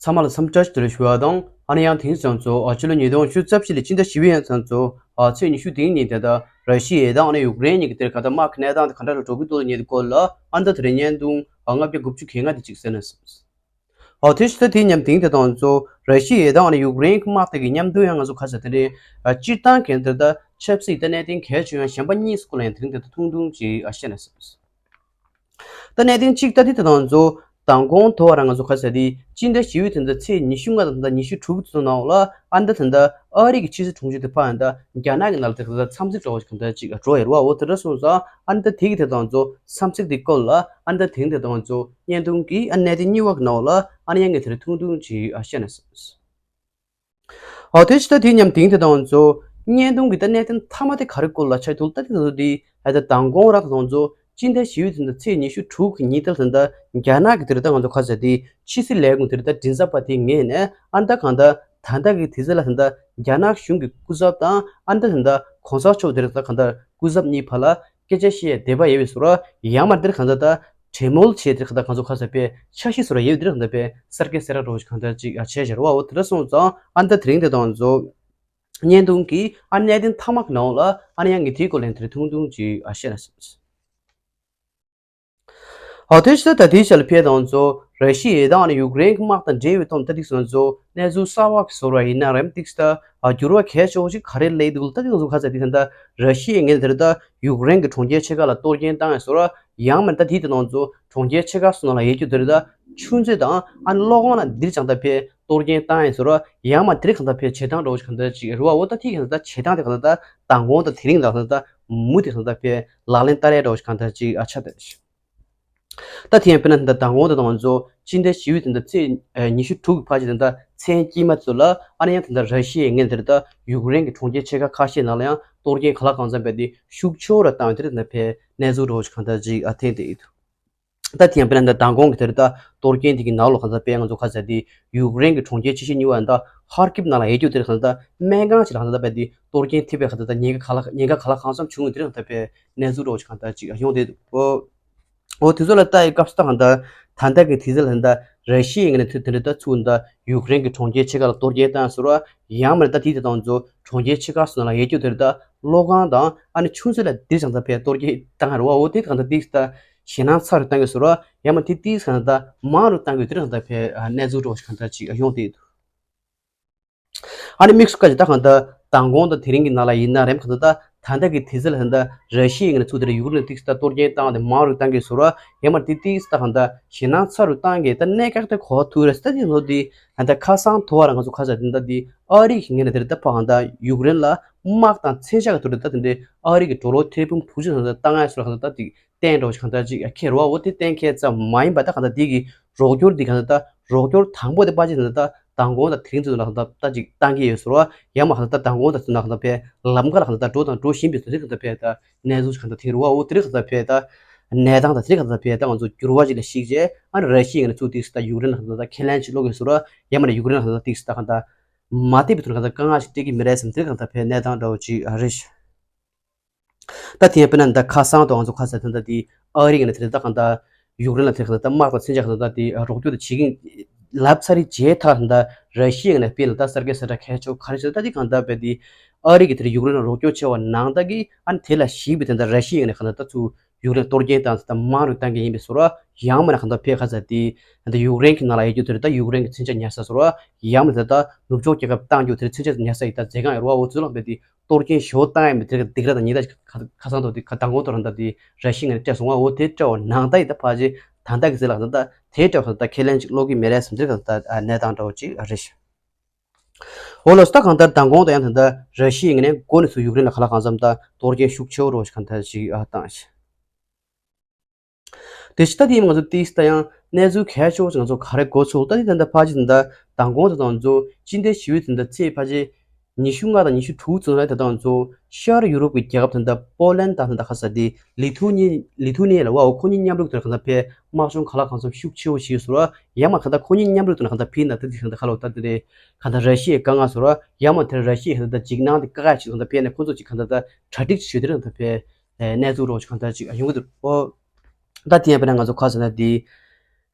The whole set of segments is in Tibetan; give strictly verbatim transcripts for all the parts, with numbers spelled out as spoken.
ཚང་མ་ལ་འཚམས་འདྲི་ཞུ་རེ་ཞུ་བ་དང་། ཨ་ནི་ཡང་དེང་སང་ཚོ་ཨ་ཕྱི་ལོ་ཉིས་སྟོང་ཉི་ཤུ་རྩ་བཞི་ལོའི་སྤྱི་ཟླ་བཞི་པའི་ཡང་ཚང་ཚོ་ཨ་ཚེས་ཉི་ཤུ་དེའི་ཉིན་དེ་དག་ར་ཤི་ཡ་དང་ཨ་ནི་ཡུཀ་རེན་གཉིས་ཀྱི་དེར་ག་ད་དམག་གི་གནས་སྟངས་དེ་ག་འདྲ་རུ་འགྲོ་གི་འདུག་ལ་ཉེ་དུ་སྐོར་ལ་ཨ་ནི་ད་དེ་རིང་བརྙན་ཐུང་ཨ་ལྔ་བརྒྱ་དགུ་བཅུ་གྱ་ལྔ་དེ་གཅིག་གསན་ན་བསམས། ཨོ་དེ་ཕྱི་ད་དེའི་མཉམ་དེང་དེ་དང་ཚོ་ར་ཤི་ཡ་དང་ཨ་ནི་ཡུཀ་རེན་གྱི་དམག་དེ་གི་མཉམ་དུ་ཡང་ང་ཚོ་ག་ས་དེ་འདྲའི་ཨ་སྤྱིར་བཏང་གི་དེར་ད་ཆབ་སྲིད་ད་གནད་དོན་གལ་ཆེ་ཡང་གཞན་པ་གཉིས་སྐོར་ལ་ཡང་དེ་རིང་དེ་ད་ཐུང་ཐུང་ཅིག་ཨ་བཤད་ན་བསམས། ད་གནད་དོན་གཅིག་ད་དེ་དེ་དང་ཚོ་མདང་དགོང་དོ་བ་ར་ང་ཚོ་ག་ས་དེ་སྤྱི་ཟླ་བཞི་པའི་དེ་ད་ཚེས་ཉི་ཤུ་ལྔ་དང་ད་ཉི་ཤུ་དྲུག་ཚོ་ནང་ལ་ཨ་ནི་ད་དེ་ད་ཨ་རི་གི་ཕྱི་སྲིད་དྲུང་ཆེ་དེ་ཕ་ཡང་ད་རྒྱ་ནག་གི་ནང་ལ་དེ་ག་ད་འཚམས་གཟིགས་འགྲོ་བ་ཞིག་གང་ད་ཅིག་ཨ་འགྲོ་ཡ་རུ་བ། འོ་དེ་འདྲ་སོང་ཙང་ཨ་ནི་ད་དེ་གི་དེ་དང་ཚོ་འཚམས་གཟིགས་དེ་སྐོར་ལ་ཨ་ནི་ད་དེང་དེ་དང་ཚོ་བརྙན་ཐུང་གི་ཨ་གནད་དོན་གཉིས་པ་གི་ནང་ལ་ཨ་ནི་ཡང་ངས་དེ་རིང་ཐུང་ཐུང་ཅིག་ཨ་བཤད་ན་བསམས། ཨོ་དེ་ཕྱི་ད་དེ་མཉམ་དེང་དེ་དང་ཚོ་བརྙན་ཐུང་གི་ད་གནད་དོན་མཐའ་མ་དེ་ག་རེ་སྐོར་ལ་ཆ་ཐུལ་ད་དེ་ཚོ་དེ་ཨ་ད་མདང་དགོང་ར་དང་ཚོ་སྤྱི་ཟླ་བཞི་པའི་དེ་ད་ཚེས་ཉི་ཤུ་དྲུག་གི་ཉིན་ལྟར་དེ་ད་རྒྱ་ནག་གི་དེ་རེད་ད་ང་ཚོ་ག་ས་དེ་ཕྱི་སྲིད་ལས་ཁུངས་དེ་རེད་ད་མགྲིན་ཚབ་པ་དེ་ངོས་ནས་ཨ་ད་གང་ད་ད་ལྟ་གི་དུས་ཚོད་ལ་དེ་ད་རྒྱ་ནག་གཞུང་གི་སྐུ་ཚབ་དང་ཨ་ད་དེ་ད་གོང་ས་མཆོག་དེ་རེད་ད་གང་ད་སྐུ་ཚབ་གཉིས་བར་ལ་སྐད་ཆ་བཤད་བདེ་བ་ཡོད་པའི་བཟོ་འདྲ་ཡང་མ་དེར་གང་ད་ད་གྲོས་མོལ་བྱས་དེར་གང་ད་གང་ཚོ་ག་ས་པའི་འཆར་གཞི་བཟོ་འདྲ་ཡོད་དེར་གང་ད་པའི་གསར་སྐད་གསལ་བསྒྲགས་རོགས་གང་ད་ཅིག་བྱས་བཞག་རོགས། འོ་དེ་འདྲ་སོང་ཙང་ཨ་ད་དེ་རིང་དེ་དང་ཚོ་བརྙན་ཐུང་གི་ཨ་གནད་དོན་མཐའ་མ་གི་ནང་ལ་ཨ་ནི་ཡང་ངས་དེའི་སྐོར་ལ་དེ་རིང་ཐུང་ཐུང་ཅིག་བཤད་ན་བསམས། ཨོ་དེ་ཕྱི་ད་དེའི་ཆ་ལ་ཕེབས་དང་ཚོ་ར་ཤི་ཡ་དང་ཨ་ནི་ཡུཀ་རེན་གྱི་དམག་དང་འབྲེལ་བའི་ཐོག་ཏ་ཏིག་སོང་ཚོ་གནས་ཚུལ་གསར་བ་གི་བཟོ་ར་ཡིན་ན་རེམ་ཏིག་ས་ཨ་འགྱུར་བ་གལ་ཆེ་བོ་ཞིག་ག་རེ་སླེབས་འདུག་ཏ་ཏིག་སོང་ཚོ་ཁ་ཚ་ཏིག་ས་ད་ར་ཤི་ཡའི་ངོས་ནས་དེ་རེད་ད་ཡུཀ་རེན་གྱི་གྲོང་ཁྱེར་ཆེ་ཁག་ལ་གཏོར་སྐྱོན་བཏང་ཡ་བཟོ་ར་ཡང་མིན་ད་དེའི་དེ་དང་ཚོ་གྲོང་ཁྱེར་ཆེ་ཁག་སོང་ན་ལ་ཡེ་རྒྱུ་དེ་རེད་ད་ཆུ་མཛོད་དང་ཨ་ནི་གློག་ཁང་ལ་འདིར་ཅང་ད་ཕེ་གཏོར་སྐྱོན་བཏང་ཡ་བཟོ་ར་ཡང་མ་དེ་རེད་གང་ད་ཕེ་བྱེད་སྟངས་འགྲོ་བ་ཞིག་གང་ད་ཅིག་རེད་བ། འོ་ད་ཐིག་གང་ད་བྱེད་སྟངས་དེ་གང་ད་མདང་དགོང་ད་དེ་རིང་ད་གང་ད་མུ་དེ་གང་ད་ཕེ་ལག་ལེན་བསྟར་ཡ་འགྲོ་བ་ཞིག་གང་ད་ཅིག་ཨ་ཆ་ད། ད་དེ་ཡང་དཔེར་ན་ད་ལྟ་དང་པོ་དང་ང་ཚོ་སྤྱི་ཟླ་བཞི་པའི་དེ་འདྲ་ཚེས་ཉི་ཤུ་དྲུག་གི་ཕར་ཕྱིན་དེ་འདྲ་མཚན་དཀྱིལ་མ་ཚོ་ལ་ཨ་ནི་ཡང་དེ་འདྲ་ར་ཤི་ཡའི་ངོས་དེ་འདྲ་ད་ཡུཀ་རེན་གྱི་གྲོང་ཁྱེར་ཆེ་ཁག་ཁ་ཤས་ནང་ལ་ཡང་གཏོར་སྐྱོན་ག་ལ་གང་འཚམ་བས་དེ་ཤུགས་ཆེ་བོ་ར་བཏང་བའི་དེ་འདྲ་ཕའི་གནས་ཚུལ་འདྲ་བོ་ཞིག་གང་ལྟར་ཅིག་ཨ་ཐེངས་དེ་ཡིན། ད་དེ་ཡང་དཔེར་ན་ད་མདང་དགོང་གི་དེ་འདྲ་ད་གཏོར་སྐྱོན་དེ་གི་ནང་ལོགས་གང་འཚམ་བས་ང་ཚོ་ཁ་ཚ་དེ་ཡུཀ་རེན་གྱི་གྲོང་ཁྱེར་ཆེ་ཤོས་གཉིས་པ་ད་ཧར་ཀིབ་ནང་ལ་ཡོད་རྒྱུ་དེ་གང་འཚམ་ད་སྨན་ཁང་ཞིག་ལ་གང་འཚམ་བས་དེ་གཏོར་སྐྱོན་ཐེབས་པའི་གང་འཚམ་ད་ཉེན་ཁ་ག་ལ་ཉེན་ཁ་ག་ལ་གང་འཚམ་བྱུང་བའི་དེ་འདྲ་གང་འཚམ་བས་གནས་ཚུལ་འདྲ་བོ་ཞིག་གང་ལྟར་ཅིག་ཡོང་བསྡད་འདུག་འོ། འོ་དེ་ཚོ་ལ་ལྟ་ཡི་སྐབས་སུ་ད་གང་ལྟར་ད་ལྟ་གི་དུས་ཚོད་ལ་ད་ར་ཤི་ཡའི་ངོས་ནས་དེ་དེ་འདྲ་ད་ཚུར་ད་ཡུཀ་རེན་གྱི་གྲོང་ཁྱེར་ཆེ་ཁག་ལ་གཏོར་སྐྱོན་བཏང་ཟེར་བ་ཡང་མིན་ད་དེའི་དེ་དང་ཚོ་གྲོང་ཁྱེར་ཆེ་ཁག་སོགས་ནང་ལ་ཡོད་རྒྱུ་དེ་རེད་ད་གློག་ཁང་དང་ཨ་ནི་ཆུ་མཛོད་ལ་འདིར་ཀྱང་ད་ཕའི་གཏོར་སྐྱོན་བཏང་རེད་བ། འོ་དེ་གང་ལྟར་ཏིག་ད་ཞེད་སྣང་ཚ་རུ་བཏང་གི་ཟེར་བ་ཡང་མིན་དེ་ཏིག་གང་ལྟར་མང་རུ་བཏང་གི་དེ་རེད་གང་ལྟར་ཕའི་གནས་ཚུལ་འདྲ་བོ་ཞིག་གང་ལྟར་ཅིག་ཡོང་བསྡད་འདུག་ཨ་ནི་དམིགས་སུ་བཀར་ཅིག་ད་གང་ལྟར་མདང་དགོང་དང་དེ་རིང་གི་ནང་ལ་ཡིན་ན་རེམ་གང་ལྟར་ད་ད་ལྟ་གི་དུས་ཚོད་ལ་ད་ལྟ་ར་ཤི་ཡའི་ངོས་ནས་ཚུར་དེ་འདྲ་ཡུཀ་རེན་ལ་ཏིག་ད་གཏོར་སྐྱོན་བཏང་སྟེ་མང་རུ་བཏང་གི་ཟེར་བ་ཡང་མ་དེ་ཏིག་ད་གང་ལྟར་ཞེད་སྣང་ཚ་རུ་བཏང་གི་ད་གནད་འགག་དེ་གོ་བ་ཐུག་རེད་ཟེར་ད་དེ་ལོ་དེ་ད་ལྟ་ཁ་སང་དོ་བ་ར་ང་ཚོ་ཁ་ཚ་དེ་ད་དེ་ཨ་རི་གི་ངོས་ནས་དེ་རེད་ད་ཕ་གང་ལྟར་ཡུཀ་རེན་ལ་དམག་དང་མཚོན་ཆ་གི་ཐོག་ཏུ་ད་དེ་འདྲའི་ཨ་རི་གི་ཌོ་ལར་ཐེར་འབུམ་དྲུག་ཅུ་ད་ད་བཏང་ཡ་ཟེར་བ་གང་ལྟར་ད་དེ་བསྟན་འགྲོ་ཞིག་གང་ལྟར་ཅིག་ཁེལ་རོ། འོ་དེ་གཏན་འཁེལ་ཙམ་མ་ཡིན་པ་ད་གང་ལྟར་དེ་གི་རོགས་སྐྱོར་འདི་གང་ལྟར་ད་རོགས་སྐྱོར་དང་པོ་དེ་ཕལ་ཆེར་ད་ལྟ་མདང་དགོང་དང་དེ་རིང་ཚོ་ལ་གང་ལྟར་ད་ཅིག་བཏང་གི་ཡོད་ཟེར་བ་ཡང་མ་གང་ལྟར་ད་མདང་དགོང་དང་ཚོ་ན་གང་ལྟར་ཕའི་ལམ་ཁ་ལ་གང་ལྟར་ད་འགྲོ་དང་འགྲོ་བཞིན་པའི་ཚོ་དེ་གང་ལྟར་ཕའི་ད་གནས་ཚུལ་གང་ལྟར་དེ་རུ་བ། འོ་དེ་རིགས་གང་ལྟར་ཕའི་ད་གནས་སྟངས་དང་དེ་རིགས་གང་ལྟར་ཕའི་ད་ང་ཚོ་འགྱུར་བ་ཅིག་ལ་གཞིགས་རྗེས་ཨ་ནི་ར་ཤི་ཡའི་ངོས་ནས་ཚུར་དེ་ད་ཡུཀ་རེན་ལ་གང་ལྟར་ད་ཁས་ལེན་ཅིག་སློག་གི་ཟེར་བ་ཡང་མ་ན་ཡུཀ་རེན་ལ་གང་ལྟར་དེ་ད་གང་ལྟར་མ་བསྡད་པའི་ཐོག་ནས་གང་ལྟར་དཀའ་ངལ་ཞིག་སྤྲད་ཀྱི་མི་རེད་བསམ་དེ་གང་ལྟར་ཕའི་གནས་སྟངས་འདྲ་བོ་ཅིག་རེད། ད་དེ་ཡང་དཔེར་ན་ད་ཁ་སང་དུ་ང་ཚོ་ཁ་ས་ད་ལྟ་དེ་ཨ་རི་ངོས་ནས་དེ་ད་གང་ལྟར་ཡུཀ་རེན་ལ་དེ་གང་ལྟར་དམག་དང་མཚོན་ཆ་གང་ལྟར་དེ་རོགས་སྐྱོར་དེ་བྱེད་ཀྱིན་ལབ་ཚར་རྗེས་ད་ད་ར་ཤི་ཡའི་ངོས་ནས་དཔེ་ལ་ད་གསར་འགོད་གསལ་བསྒྲགས་གལ་ཆེ་བོ་ག་རེ་བྱས་ད་དེ་གང་ལྟར་བས་དེ་ཨ་རི་གི་དེ་ཡུཀ་རེན་ལ་རོགས་སྐྱོར་བྱས་པ་ནང་ལྟར་གྱི་ཨ་ནི་དེ་ལ་གཞིགས་པའི་དེ་ད་ར་ཤི་ཡའི་ངོས་ནས་གང་ལྟར་ད་ཚུར་ཡུཀ་རེན་གཏོར་སྐྱོན་བཏང་ད་མང་རུ་བཏང་གི་ཡིན་པའི་བཟོ་འདྲ་ཡང་མིན་ན་གང་ལྟར་ཕའི་ཁ་ས་དེ་ད་ཡུཀ་རེན་གྱི་ནང་ལ་ཡོད་རྒྱུ་དེ་ད་ཡུཀ་རེན་གྱི་མཚོན་ཆ་ཉར་ས་བཟོ་འདྲ་ཡང་མིན་ད་ད་ནུབ་ཕྱོགས་རྒྱལ་ཁབ་བཏང་རྒྱུ་དེ་མཚོན་ཆ་ཉར་ས་ཡི་ད་མཛད་ཁང་ཡོད་རེད་བ། འོ་ཚུར་ལ་བས་དེ། གཏོར་སྐྱོན་ཞེ་པོ་བཏང་ཡ་མི་དེ་ག་སྡིགས་ར་དང་ཉེས་དག་ཁ་ཁ་སང་དུ་དེ་ཁ་མདང་དགོང་དུ་རང་ད་དེ་ར་ཤི་ངན་སྤྲད་སོང་བ། འོ་དེ་སྤྲད་པ་ནང་ད་ཡི་ད་ཕ་ཅེ་ད་ད་གི་ཟེར་ལ་ད་ད་དེ་སྤྲད་པ་ད་ཁས་ལེན་ཅིག་སློག་གི་མི་རེད་བསམ་དེ་ག་ད་གནས་སྟངས་འདྲ་བོ་ཅིག་རེད་ཤག་འོ་ལོ་ད་གང་ལྟར་མདང་དགོང་དུ་ཡང་ད་ད་ར་ཤི་ངན་ནས་འགོ་ནས་ཚུར་ཡུཀ་རེན་ལ་ག་ལ་གང་འཚམ་ད་གཏོར་སྐྱོན་ཤུགས་ཆེ་བོ་རོ་ཞིག་གང་ད་ཅིག་བཏང་ཤག་དེ་ཕྱི་ད་དེ་ང་ཚོ་ཏིས་ད་ཡང་གནས་ཚུལ་གལ་ཆེ་བོ་ང་ཚོ་ག་རེ་གོ་ཚུལ་ད་དེ་ད་ལྟ་ཕ་ཅི་ད་ལྟ་མདང་དགོང་ད་ང་ཚོ་སྤྱི་ཟླ་བཞི་པའི་ད་ལྟ་ཚེས་ཕ་ཅི་ཉི་ཤུ་ལྔ་དང་ཉི་ཤུ་དྲུག་ཙམ་ལ་ད་ལྟ་ང་ཚོ་ཤར་ཡུ་རོབ་ཀྱི་རྒྱལ་ཁབ་ད་ལྟ་པོ་ལན་དང་ད་ལྟ་ཁ་ས་དེ་ལི་ཐུ་ནི་ལི་ཐུ་ནི་ལ་བ་འོ་ཁོ་གཉིས་མཉམ་རུབ་ད་ལྟ་ཁ་ས་ཕའི་དམག་སྦྱོང་ག་ལ་གང་འཚམ་ཤུགས་ཆེ་བོ་བྱས་སོང་ར། ཡང་མ་ད་ལྟ་ཁོ་གཉིས་མཉམ་རུབ་ད་ལྟ་ཁ་ས་ཕི་ན་ད་དེ་ད་ལྟ་ཁ་ལོ་ད་དེ་རེད། ག་ད་ར་ཤི་ཡའི་དཀའ་ངལ་སོང་ར། ཡང་མ་དེ་ར་ཤི་ཡའི་ད་ལྟ་འཇིགས་སྣང་དེ་དཀའ་ཁག་ཅིག་ད་ལྟ་ཕའི་ནས་ཁོ་ཚོ་ཅིག་ག་ད་ད་གྲ་སྒྲིག་བྱེད་དེ་ར་ད་ཕའི་གནས་ཚུལ་རོགས་ཅིག་གང་ལྟར་ཅིག་ཡོང་གི་འདུག་ཨོ། ད་དེ་ཡང་དཔེར་ན་ང་ཚོ་ཁ་ཟེར་ན་དེ་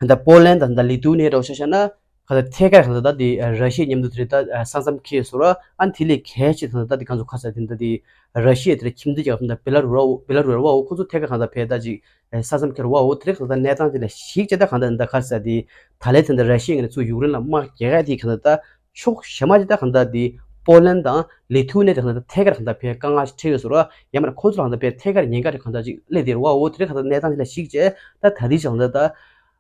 ད་པོ་ལན་དང་ད་ལི་ཐུ་ནི་རོགས་ཤ་ཤ་ན་ ག་ད་ཐད་ཀར་གང་ལྟར་ད་དེ་ར་ཤི་ཡའི་མཉམ་དུ་དེ་རེད་ད་ས་མཚམས་འཁེལ་སོང་ར། ཨ་ནི་དེ་ལས་གལ་ཆེ་གང་ལྟར་ད་དེ་གང་ཚོ་ཁ་ས་དེ་ད་དེ་ར་ཤི་ཡའི་དེ་རེད་ཁྱིམ་མཚེས་རྒྱལ་ཁབ་ད་བེ་ལ་རུ་ར་བེ་ལ་རུ་ར་བ་འོ་ཁོ་ཚོ་ཐད་ཀར་གང་ལྟར་ཕེ་ད་ཅིག་ས་མཚམས་འཁེལ་རུ་བ་འོ་དེ་རེད་གང་ལྟར་གནས་སྟངས་དེ་ལ་གཞིགས་བྱས་ད་གང་ལྟར་ད་ཁ་ས་དེ་ད་ལས་དེ་ད་ར་ཤི་ཡའི་ངོས་ནས་ཚུར་ཡུཀ་རེན་ལ་དམག་རྒྱག་ཡ་དེ་གང་ལྟར་ད་ཕྱོགས་གཞན་མ་ཅིག་ད་གང་ལྟར་དེ་པོ་ལན་དང་ལི་ཐུ་ནེ་དེ་གང་ལྟར་ཐད་ཀར་གང་ལྟར་ཕེ་དཀའ་ངལ་ཞིག་འཕྲད་ཡོད་ཟེར་ར། ཡང་མིན་ན་ཁོ་ཚོ་ལ་གང་ལྟར་ཕེ་ཐད་ཀར་ཉེན་ཁ་དེ་གང་ལྟར་ཅིག་སླེབས་དེ་རུ་བ་འོ་དེ་རེད་གང་ལྟར་གནས་སྟངས་དེ་ལ་གཞིགས་བྱས་ད་ད་དེ་ཅིག་གང་ལྟར་ད།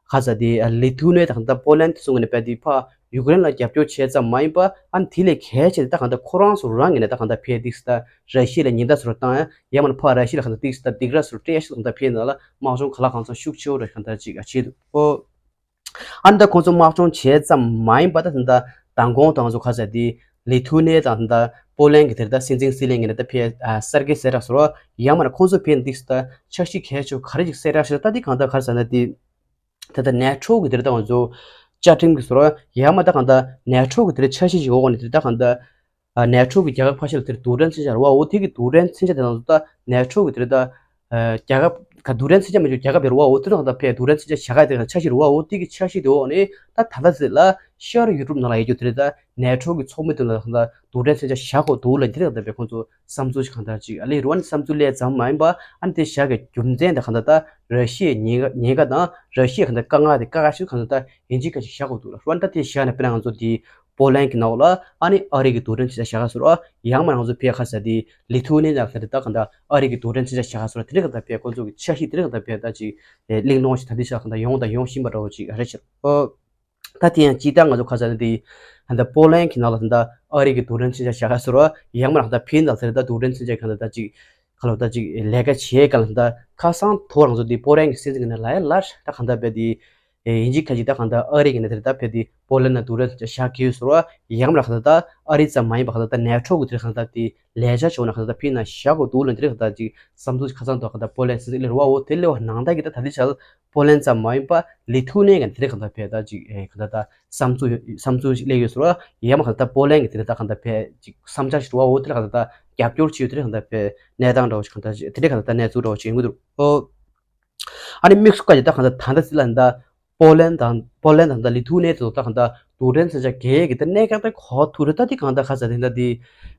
ཁ་ས་དེ་ལི་ཐུ་ནེ་དང་ད་པོ་ལན་དེ་ཚོ་ངོས་ནས་བལྟས་དུས་ཕར་ཡུཀ་རེན་ལ་རྒྱབ་སྐྱོར་བྱས་ཙམ་མ་ཡིན་པ་ཨ་ནི་དེ་ལས་གལ་ཆེ་ད་གང་ལྟར་ཁོ་རང་ཚོ་རང་ངོས་ནས་ད་གང་ལྟར་ཕེ་ཏིག་ས་ད་ར་ཤི་ཡ་ལ་ཉེན་བརྡ་ཚོ་ར་བཏང་ཡ་ཡང་མིན་ན་ཕར་ར་ཤི་ཡ་ལ་གང་ལྟར་ཏིག་ས་ད་སྡིགས་ར་ཚོ་ར་སྤྲད་ཡ་ཞིག་གང་ལྟར་ཕེ་ནང་ལ་དམག་སྦྱོང་ག་ལ་གང་འཚམ་ཤུགས་ཆེ་བོ་ར་གང་ལྟར་ཅིག་བྱེད་འདུག་ཨོ། ཨ་ནི་ད་ཁོང་ཚོ་དམག་སྦྱོང་བྱས་ཙམ་མ་ཡིན་པ་ད་ད་མདང་དགོང་དང་ཚོ་ཁ་ས་དེ་ལི་ཐུ་ནེ་དང་ད་པོ་ལན་གྱི་དེར་ད་སྲིད་འཛིན་སྲིད་བློན་ངོས་ནས་ད་ཕེ་གསར་འགོད་གསལ་བསྒྲགས་ཚོ་ར་ཡང་མིན་ན་ཁོང་ཚོ་ཕེ་ཏིག་ས་ད་འཆར་གཞི་གལ་ཆེ་བོ་ག་རེ་ཅིག་གསལ་བསྒྲགས་ཞིག་ད་དེ་གང་ལྟར་ག་རེ་ཟེར་ན་དེ། ད་ལྟ་ནེ་ཊོ་གི་དེར་ད་ང་ཚོ་བཅའ་ཁྲིམས་ཀྱི་ཟུར་ཡང་མ་ད་གང་ལྟར་ནེ་ཊོ་གི་དེར་འཆར་གཞི་ཞིག་འོག་ནས་དེར་ད་གང་ལྟར་ནེ་ཊོ་གི་རྒྱལ་ཁབ་ཁ་ཤས་ལ་དེར་རྡུལ་ཕྲན་མཚོན་ཆ་རེད་བ། འོ་དེ་གི་རྡུལ་ཕྲན་མཚོན་ཆ་དེ་ང་ཚོ་ད་ནེ་ཊོ་གི་དེར་ད་རྒྱལ་ཁབ་ག་རྡུལ་ཕྲན་མཚོན་ཆ་མ་ཡོད་རྒྱལ་ཁབ་རེད་བ། འོ་དེ་ད་གང་ལྟར་ཕེ་རྡུལ་ཕྲན་མཚོན་ཆ་བཞག་ག་དེ་འཆར་གཞི་རེད་བ། འོ་དེ་གི་འཆར་གཞི་དེ་འོག་ནས་ད་ད་ལྟ་ཟེར་ལ་ཤར་ཡུ་རོབ་ནང་ལ་ཡོད་རྒྱུ་དེར་ད་ནེ་ཊོ་གི་ཚོགས་མི་དེ་ལ་གང་ལྟར་རྡུལ་ཕྲན་མཚོན་ཆ་བཞག་དགོས་འདུག་ལ་དེ་རེད་གང་ལྟར་ཕེ་ཁོང་ཚོ། བསམ་ཚུལ་ཞིག་གང་ལྟར་ཅིག་ཨ་ལས་རུ་ཨ་ནི་བསམ་ཚུལ་ལས་ཙམ་མ་ཡིན་པ་ཨ་ནི་དེ་བཞག་གི་རྒྱུ་མཚན་དེ་གང་ལྟར་ད་ར་ཤི་ཡའི་ཉེན་ཁ་ཉེན་ཁ་དང་ར་ཤི་ཡའི་གང་ལྟར་དཀའ་ངལ་དེ་དཀའ་ཁག་ཞིག་གང་ལྟར་ད་ཡིན་གཅིག་མིན་གཅིག་བཞག་དགོས་འདུག་ལ་རུ་ཨ་ནི་ད་དེ་བཞག་ནས་དཔེར་ན་ང་ཚོ་དེ་པོ་ལན་གྱི་ནང་ལ་ཨ་ནི་ཨ་རི་གི་རྡུལ་ཕྲན་མཚོན་ཆ་བཞག་ག་ཟེར་ར་ཡང་མ་ང་ཚོ་ཕེ་ཁ་ས་དེ་ལི་ཐུ་ནེ་ནང་ལ་དེ་ད་གང་ལྟར་ཨ་རི་གི་རྡུལ་ཕྲན་མཚོན་ཆ་བཞག་ག་ཟེར་ར་དེ་རིགས་གང་ལྟར་ཕེ་ཁོ་ཚོ་གི་འཆར་གཞི་དེ་རིགས་གང་ལྟར་ཕེ་ད་ཅིག་གླེང་སློང་ཞིག་ད་དེ་ཤ་གང་ལྟར་ཡོང་དང་ཡོང་བཞིན་པ་འདྲ་བོ་ཅིག་རེད་ཤག་ད་དེ་ཡང་སྤྱིར་བཏང་ང་ཚོ་ཁ་སང་དེ་ད་ལྟ་པོ་ལན་གྱི་ནང་ལ་ད་ལྟ་ཨ་རི་གི་རྡུལ་ཕྲན་མཚོན་ཆ་བཞག་ག་ཟེར་རོ་ཡང་མ་རང་ད་ཕིན་ད་ཟེར་ད་རྡུལ་ཕྲན་མཚོན་ཆ་གང་ལ་ད་ཅིག་ཁ་ལོ་ད་ཅིག་ལས་ཀ་བྱེད་ག་ལ་ད་ཁ་སང་ཐོ་རང་ཚོ་དེ་པོ་ལན་གྱི་སྲིད་འཛིན་གྱི་ནང་ལ་ཡ་ལར་ད་གང་ད་བས་དེ་ཡིན་གཅིག་ཁ་ཅིག་ད་གང་ད་ཨ་རི་གི་ནང་དེར་ད་བས་དེ་པོ་ལན་ན་རྡུལ་ཕྲན་མཚོན་ཆ་བཞག་གི་ཡོད་ཟེར་རོ་ཡང་མ་རང་ད་ཨ་རི་ཙམ་མ་ཡིན་པ་གང་ད་ནེ་ཊོ་གི་དེར་གང་ད་དེ་ལས་བྱ་བྱུང་ན་གང་ད་ཕིན་ན་བཞག་གོ་འདུག་ལ་དེར་གང་ད་ཅིག་བསམ་ཚུལ་ཁ་སང་ཐོ་གང་ད་པོ་ལན་སྲིད་འཛིན་ལེར་བ་འོ་དེ་ལེ་བ་ནང་ད་གི་ད་ད་དེ་ཆ་པོ་ལན་ཙམ་མ་ཡིན་པ་ལི་ཐུ་ནེ་ག་དེ་རེ་གང་ལྟར་ཕེ་ད་ཅིག་ཨེ་གང་ལྟར་ད་བསམ་ཚུལ་བསམ་ཚུལ་ཞིག་སླེབས་ཡོད་ཟེར་བ་ཡང་མ་གང་ལྟར་པོ་ལན་གི་དེ་རེ་ད་གང་ལྟར་ཕེ་ཅིག་བསམ་འཆར་ཞིག་རུ་བ་འོ་དེ་རེ་གང་ལྟར་ད་རྒྱབ་སྐྱོར་བྱེད་ཡོད་དེ་རེ་གང་ལྟར་ཕེ་གནས་སྟངས་འདྲ་བོ་ཞིག་གང་ལྟར་དེ་རེ་གང་ལྟར་ད་གནས་ཚུལ་འདྲ་བོ་ཞིག་ཡོང་གི་འདུག་ཨོ། ཨ་ནི་དམིགས་སུ་བཀར་ཅིག་ད་གང་ལྟར་ད་ལྟ་སྲིད་ལ་ད་པོ་ལན་དང་པོ་ལན་དང་ད་ལི་ཐུ་ནེ་དེ་ཚོ་ད་གང་ལྟར་རྡུལ་ཕྲན་མཚོན་ཆ་རྒྱག་ཡས་ཀྱི་ད་གནད་འགག་ད་གོ་ཐུག་རེ་ད་དེ་གང་ལྟར་ཁ་ཚ་དེ་ད་དེ་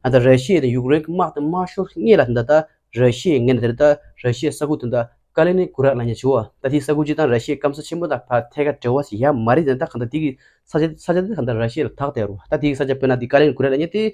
ད་ར་ཤི་ཡ་དང་ཡུཀ་རེན་གྱི་དམག་དང་དམག་ཤོར་སྔས་ལ་ད་ད། ར་ཤི་ཡའི་ངོས་ནས་དེར་ད་ར་ཤི་ཡའི་ས་ཁུལ་དེ་འདྲ་ཀ་ལི་ནི་གུ་ར་ལབ་མཁན་བྱུང་བ། ད་དེའི་ས་ཁུལ་སྤྱིར་བཏང་ར་ཤི་ཡའི་སྐམ་ས་ཆེན་པོ་དང་ཕར་ཐད་ཀར་འབྲེལ་བ་ཞིག་ཡོད་མ་རེད་དེ། ད་གང་ལྟར་དེ་གི་ས་ཆ་ས་ཆ་དེ་གང་ལྟར་ར་ཤི་ཡ་ལ་ཐག་དེ་རུ་ད་དེ་གི་ས་ཆ་དཔེར་ན་དེ་ཀ་ལི་ནི་གུ་ར་ལབ་མཁན་དེ་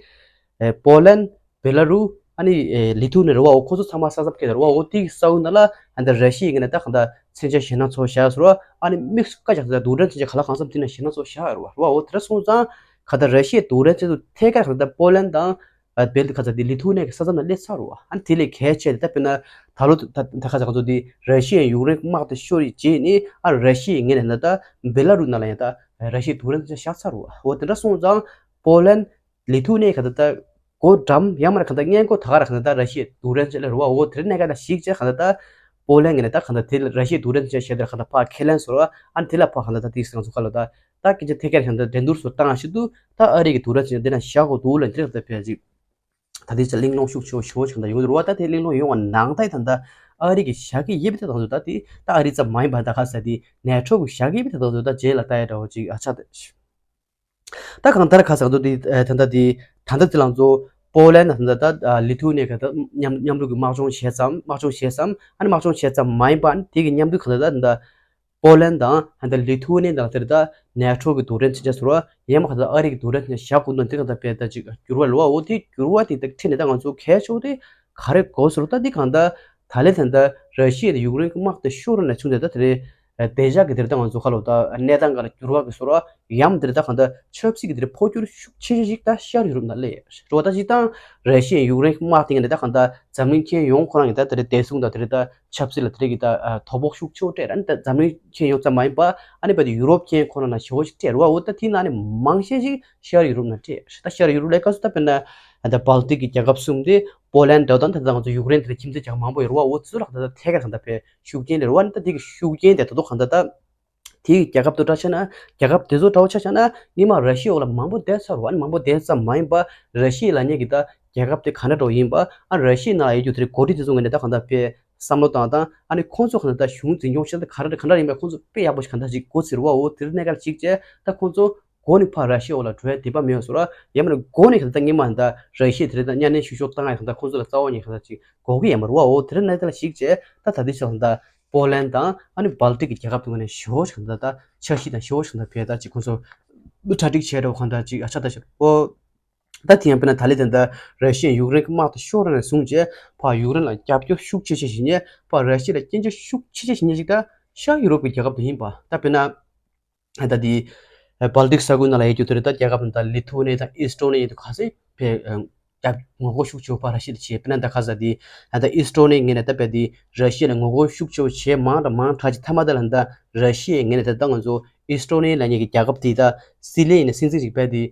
ཨེ་པོ་ལན། བེ་ལ་རུ། ཨ་ནི་ཨེ་ལི་ཐུ་ནི་རེད་བ། འོ་ཁོ་ཚོ་ཚང་མ་ས་མཚམས་ཁེལ་དེ་རེད་བ། འོ་དེ་གི་ས་ཁུལ་ནང་ལ་ཨ་ད་ར་ཤི་ཡའི་ངོས་ནས་ད་གང་ལྟར་མཚོན་ཆ་ཞེད་སྣང་ཚོར་བཞག་ཟེར་བ། ཨ་ནི་དམིགས་སུ་བཀར་བཞག་ད་རྡུལ་ཕྲན་མཚོན་ཆ་ག་ལ་གང་འཚམ་དེ་ནས་ཞེད་སྣང་ཚོར་བཞག་ཡོད་རེད་བ། འོ་དེ་འདྲ་སོང་ཙང་གང་ལྟར་ར་ཤི་ཡའི་རྡུལ་ཕྲན་མཚོན་ཆ་ཐད་ཀར་གང་ལྟར་པོ་ལན་དང་། ཨ་བེལ་ཏི་ཁ་ཚ་དེ་ལི་ཐུ་ནེ་གི་ས་མཚམས་ལ་སླེབས་ཚར་རེད་བ། ཨ་ནི་དེ་ལས་གལ་ཆེ་དེ་ད་དཔེར་ན་ད་ལོ་ད་ད་ཁ་ཚ་ང་ཚོ་དེ་ར་ཤི་ཡའི་ཡུཀ་རེན་དམག་དེ་ཤོར་ཡི་རྗེས་ནས་ཨ་ར་ཤི་ཡའི་ངོས་ནས་ད་ད་བེ་ལ་རུ་ནང་ལ་ཡང་ད་ར་ཤི་ཡའི་རྡུལ་ཕྲན་དེ་བཞག་ཚར་རེད་བ། འོ་དེ་འདྲ་སོང་ཙང་པོ་ལན་ལི་ཐུ་ནེ་ག་ད་ད་སྒོ་འགྲམ་ཡང་མ་ར་ག་ད་སྔས་མགོ་ད་ག་ར་ག་ད་ད་ར་ཤི་ཡའི་རྡུལ་ཕྲན་ཅིག་སླེབས་རེད་བ། འོ་དེ་རིང་གནད་འགག་ད་ཞིག་བྱས་ག་ད་ད་པོ་ལན་ངོས་ནས་ད་ག་ད་དེ་ར་ཤི་ཡའི་རྡུལ་ཕྲན་དེ་བཞག་དེ་ག་ད་ཕར་ཁས་ལེན་བཟོ་རེད་བ། ཨ་ནི་དེ་ལ་ཕར་ག་ད་ད་དེ་ང་ཚོ་ག་ལ་ད། ད་སྐད་ཆ་ཐད་ཀར་གང་ལྟར་འགྲན་བསྡུར་བཟོ་སྟངས་ཤིག་ཏུ་ད་ཨ་རི་གི་རྡུལ་ཕྲན་ཅིག་འདི་ན་བཞག་དགོས་འདུག་ལབ་འདི་རེད་གང་ལྟར་ཕེ་ཅིག་ད་ལྟའི་ཆ་གླེང་སློང་ཤུགས་ཆེ་བོ་ཞེ་པོ་ཞིག་གང་ལྟར་ཡོང་གི་འདུག་རེད་བ། ད་དེ་གླེང་སློང་ཡོང་བ་ནང་ལྟར་ད་ལྟ་ཨ་རི་གི་བཞག་གི་ཡོད་པའི་ཐད་དང་ཚོ་ད་དེ་ད་ཨ་རི་ཙམ་མ་ཡིན་པར་ད་ག་ས་དེ་ནེ་ཊོ་གི་བཞག་གི་ཡོད་པའི་ཐད་དང་ཚོ་ད་རྗེས་ལ་ལྟ་ཡ་འདྲ་བོ་ཅིག་ཨ་ཆགས་ཏེ། ད་གང་ལྟར་ག་ས་གང་ཚོ་དེ་ད་ལྟ་དེ་ད་ལྟ་དེ་ལང་ཚོ་པོ་ལན་ད་ད་ལི་ཐུ་ནེ་ག་ད་མཉམ་མཉམ་རུབ་ཀྱི་དམག་སྦྱོང་བྱས་ཙམ་དམག་སྦྱོང་བྱས་ཙམ་ཨ་ནི་དམག་སྦྱོང་བྱས་ཙམ་མ་ཡིན་པ་ཨ་ནི་དེ་གི་མཉམ་དུ་གང་ལྟར་ད་ད། པོ་ལན་དང་ཧན་ད་ལི་ཐུ་ནི་དང་དེར་ད་ནེ་ཊོ་གི་རྡུལ་ཕྲན་མཚོན་ཆ་ཟེར་བ་ཡང་མ་ག་ད་ཨ་རི་གི་རྡུལ་ཕྲན་མཚོན་ཆ་བཞག་དགོས་ན་དེ་གང་ལྟར་བས་ད་ཅིག་འགྱུར་བ་ལོ་བ་འོ་དེ་འགྱུར་བ་དེ་ད་ཁྲིད་ནས་ད་ང་ཚོ་གལ་ཆེ་བོ་དེ་ག་རེ་དགོས་ཟེར་ད་དེ་གང་ལྟར་ད་ལན་ད་ད་ར་ཤི་ཡ་དང་ཡུཀ་རེན་གི་དམག་དེ་ཤོར་ནས་བྱུང་སྟེ་ད་དེ་རེད། བདེ་འཇགས་ཀྱི་དེར་ད་ང་ཚོ་ཁ་ལོ་ད་གནས་སྟངས་ག་ལ་འགྱུར་བ་གི་ཟེར་བ་ཡང་དེར་ད་གང་ལྟར་ཆབ་སྲིད་ཀྱི་དེར་འཕོ་འགྱུར་ཤུགས་ཆེ་ཤོས་ཤིག་ད་ཤར་ཡུ་རོབ་ནང་སླེབས་ཡོད་རེད་བ། ད་སྤྱིར་བཏང་ར་ཤི་ཡ་ཡུཀ་རེན་གི་དམག་དེ་ག་ནས་ད་གང་ལྟར་འཛམ་གླིང་ཁྱོན་ཡོངས་ཁོ་རང་གི་ད་དེ་རེད་བདེ་སྲུང་དང་དེ་རེད་ད། ཆབ་སྲིད་ལ་དེ་རིགས་ཀྱི་ད་ཨ་དོ་ཕོག་ཤུགས་ཆེ་བོ་སྤྲད་ར། ཨ་ནི་ད་འཛམ་གླིང་ཁྱོན་ཡོངས་ཙམ་མ་ཡིན་པ་ཨ་ནི་བར་དུ་ཡུ་རོབ་ཁྱོན་ཁོ་ན་ན་ཞེ་བོ་ཞིག་སྤྲད་ར་བ། འོ་ད་དེ་ན་ནི་མང་ཤས་ཤིག་ཤར་ཡུ་རོབ་ན་སྤྲད། ད་ཤར་ཡུ་རོབ་ལ་ག་སུ་ད་དཔེར་ན་ཨ་ད་སྦལ་ཏིག་གི་རྒྱལ་ཁབ་གསུམ་དེ་པོ་ལན་འདྲ་དང་ད་ད་ང་ཚོ་ཡུཀ་རེན་དེ་ལ་ཁྱིམ་མཚེས་རྒྱལ་ཁབ་མང་པོ་ཡོད་ར་བ། འོ་དེ་ཚོ་ལ་ད་ད་ཐད་ཀར་གང་ལྟར་ཕེ་ཤུགས་རྐྱེན་སླེབས་ར་བ། ཨ་ནི་ད་དེ་གི་ཤུགས་རྐྱེན་དེ་ད་དུང་གང་ལྟར་ད། དེའི་རྒྱལ་ཁབ་དེ་འདྲ་ཆ་ན་རྒྱལ་ཁབ་དེ་ཚོ་འདྲ་བོ་ཆ་བཞག་ན་སྔོན་མ་ར་ཤི་ཡའི་འོག་ལ་མང་པོ་བསྡད་ཚར་བ། ཨ་ནི་མང་པོ་བསྡད་ཙམ་མ་ཡིན་པ་ར་ཤི་ཡ་ལབ་མཁན་གྱི་ད་རྒྱལ་ཁབ་དེ་ག་འདྲ་འདྲ་བོ་ཡིན་པ། ཨ་ར་ཤི་ཡའི་ནང་ལ་ཡོད་རྒྱུ་དེ་འགོ་ཁྲིད་དེ་ཚོ་ངོས་ནས་ད་གང་ལྟར་དཔེ་བསམ་བློ་བཏང་དང་། ཨ་ནི་ཁོང་ཚོ་གང་ལྟར་ད་གཞུང་འཛིན་སྐྱོང་བྱེད་ད་ག་འདྲ་ག་འདྲ་ཡིན་པ་ཁོང་ཚོ་དཔེ་ཡག་པོ་ཞིག་གང་ལྟར་ཅིག་འགོ་ཚུགས་རེད་བ། འོ་དེ་རིང་གནད་འགག་ཅིག་བྱས་ད་ཁོང་ཚོ་ མགོ་ནས་ཕར་ར་ཤི་ཡའི་འོག་ལ་འགྲོ་ཡ་དད་པ་མེད་པ་བཟོ་ར། ཡང་མིན་ན་མགོ་ནས་གང་ལྟར་སྔོན་མ་ད་ར་ཤི་ཡ་དེ་རིང་ད་གཉའ་གནོན་བཤུ་གཞོག་བཏང་ཡ་གང་ལྟར་ཁོང་ཚོ་ལ་རྩ་བ་ཉིད་གང་ལྟར་ཅིག་དགོས་ཀྱི་ཡོད་མ་རེད་བ། འོ་དེ་རིང་ནས་དེ་ལ་གཞིགས་བྱས་ད་ད་ལྟའི་ཆ་ལ་ད་པོ་ལན་དང་ཨ་ནི་སྦལ་ཏིག་གི་རྒྱལ་ཁབ་དེ་ངོས་ནས་ཞེ་པོ་ཞིག་གང་ལྟར་ད་འཆར་གཞི་དང་ཞེ་པོ་ཞིག་གང་ལྟར་བས་ད་ཅིག་ཁོང་ཚོ་གྲ་སྒྲིག་བྱས་འགྲོ་གང་ལྟར་ཅིག་ཨ་ཆ་ད་ཞིག་འོ། ད་དེ་ཡང་དཔེར་ན་ད་ལན་དེ་འདྲ་ར་ཤི་ཡས་ཡུཀ་རེན་གྱི་དམག་དེ་ཤོར་ནས་བཟུང་རྗེས་ཕར་ཡུཀ་རེན་ལ་རྒྱབ་སྐྱོར་ཤུགས་ཆེ་ཆེ་ཞིག་བྱས་ཕར་ར་ཤི་ཡ་ལ་སྐྱོན་བརྗོད་ཤུགས་ཆེ་ཆེ་ཞིག་བྱས་ཅིག་ད་ཤར་ཡུ་རོབ་ཀྱི་རྒྱལ་ཁབ་དེ་ཡིན་པ། ད་དཔེར་ན་ད་དེ་སྦལ་ཏིག་ས་ཁུལ་ནང་ལ་ཡོད་རྒྱུ་དེ་རེད། ད་རྒྱལ་ཁབ་ནང་ད་ལི་ཐུ་ནི་དང་ཨི་སི་ཊོ་ནི་ཡིན་དུས་ག་ཚད་ཕར་རྒྱབ་ངོ་རྒོལ་ཤུགས་ཆེ་བོ་ཕར་ར་ཤི་ཡ་ལ་བྱས། དཔེར་ན་ད་ག་ས་དེ་ད་ཨི་སི་ཊོ་ནི་ངོས་ནས་ད་དཔེ་དེ་ར་ཤི་ཡ་ལ་ངོ་རྒོལ་ཤུགས་ཆེ་བོ་བྱས་མང་དང་མང་དྲགས་ཅིག་མཐའ་མ་དེ་ལ་ད་ར་ཤི་ཡའི་ངོས་ནས་ད་ད་ང་ཚོ་ཨི་སི་ཊོ་ནི་ལབ་མཁན་གྱི་རྒྱལ་ཁབ་དེ་ད་སྲིད་བློན་ཡིན་ན་སྲིད་འཛིན་ཅིག་དཔེ་དེ་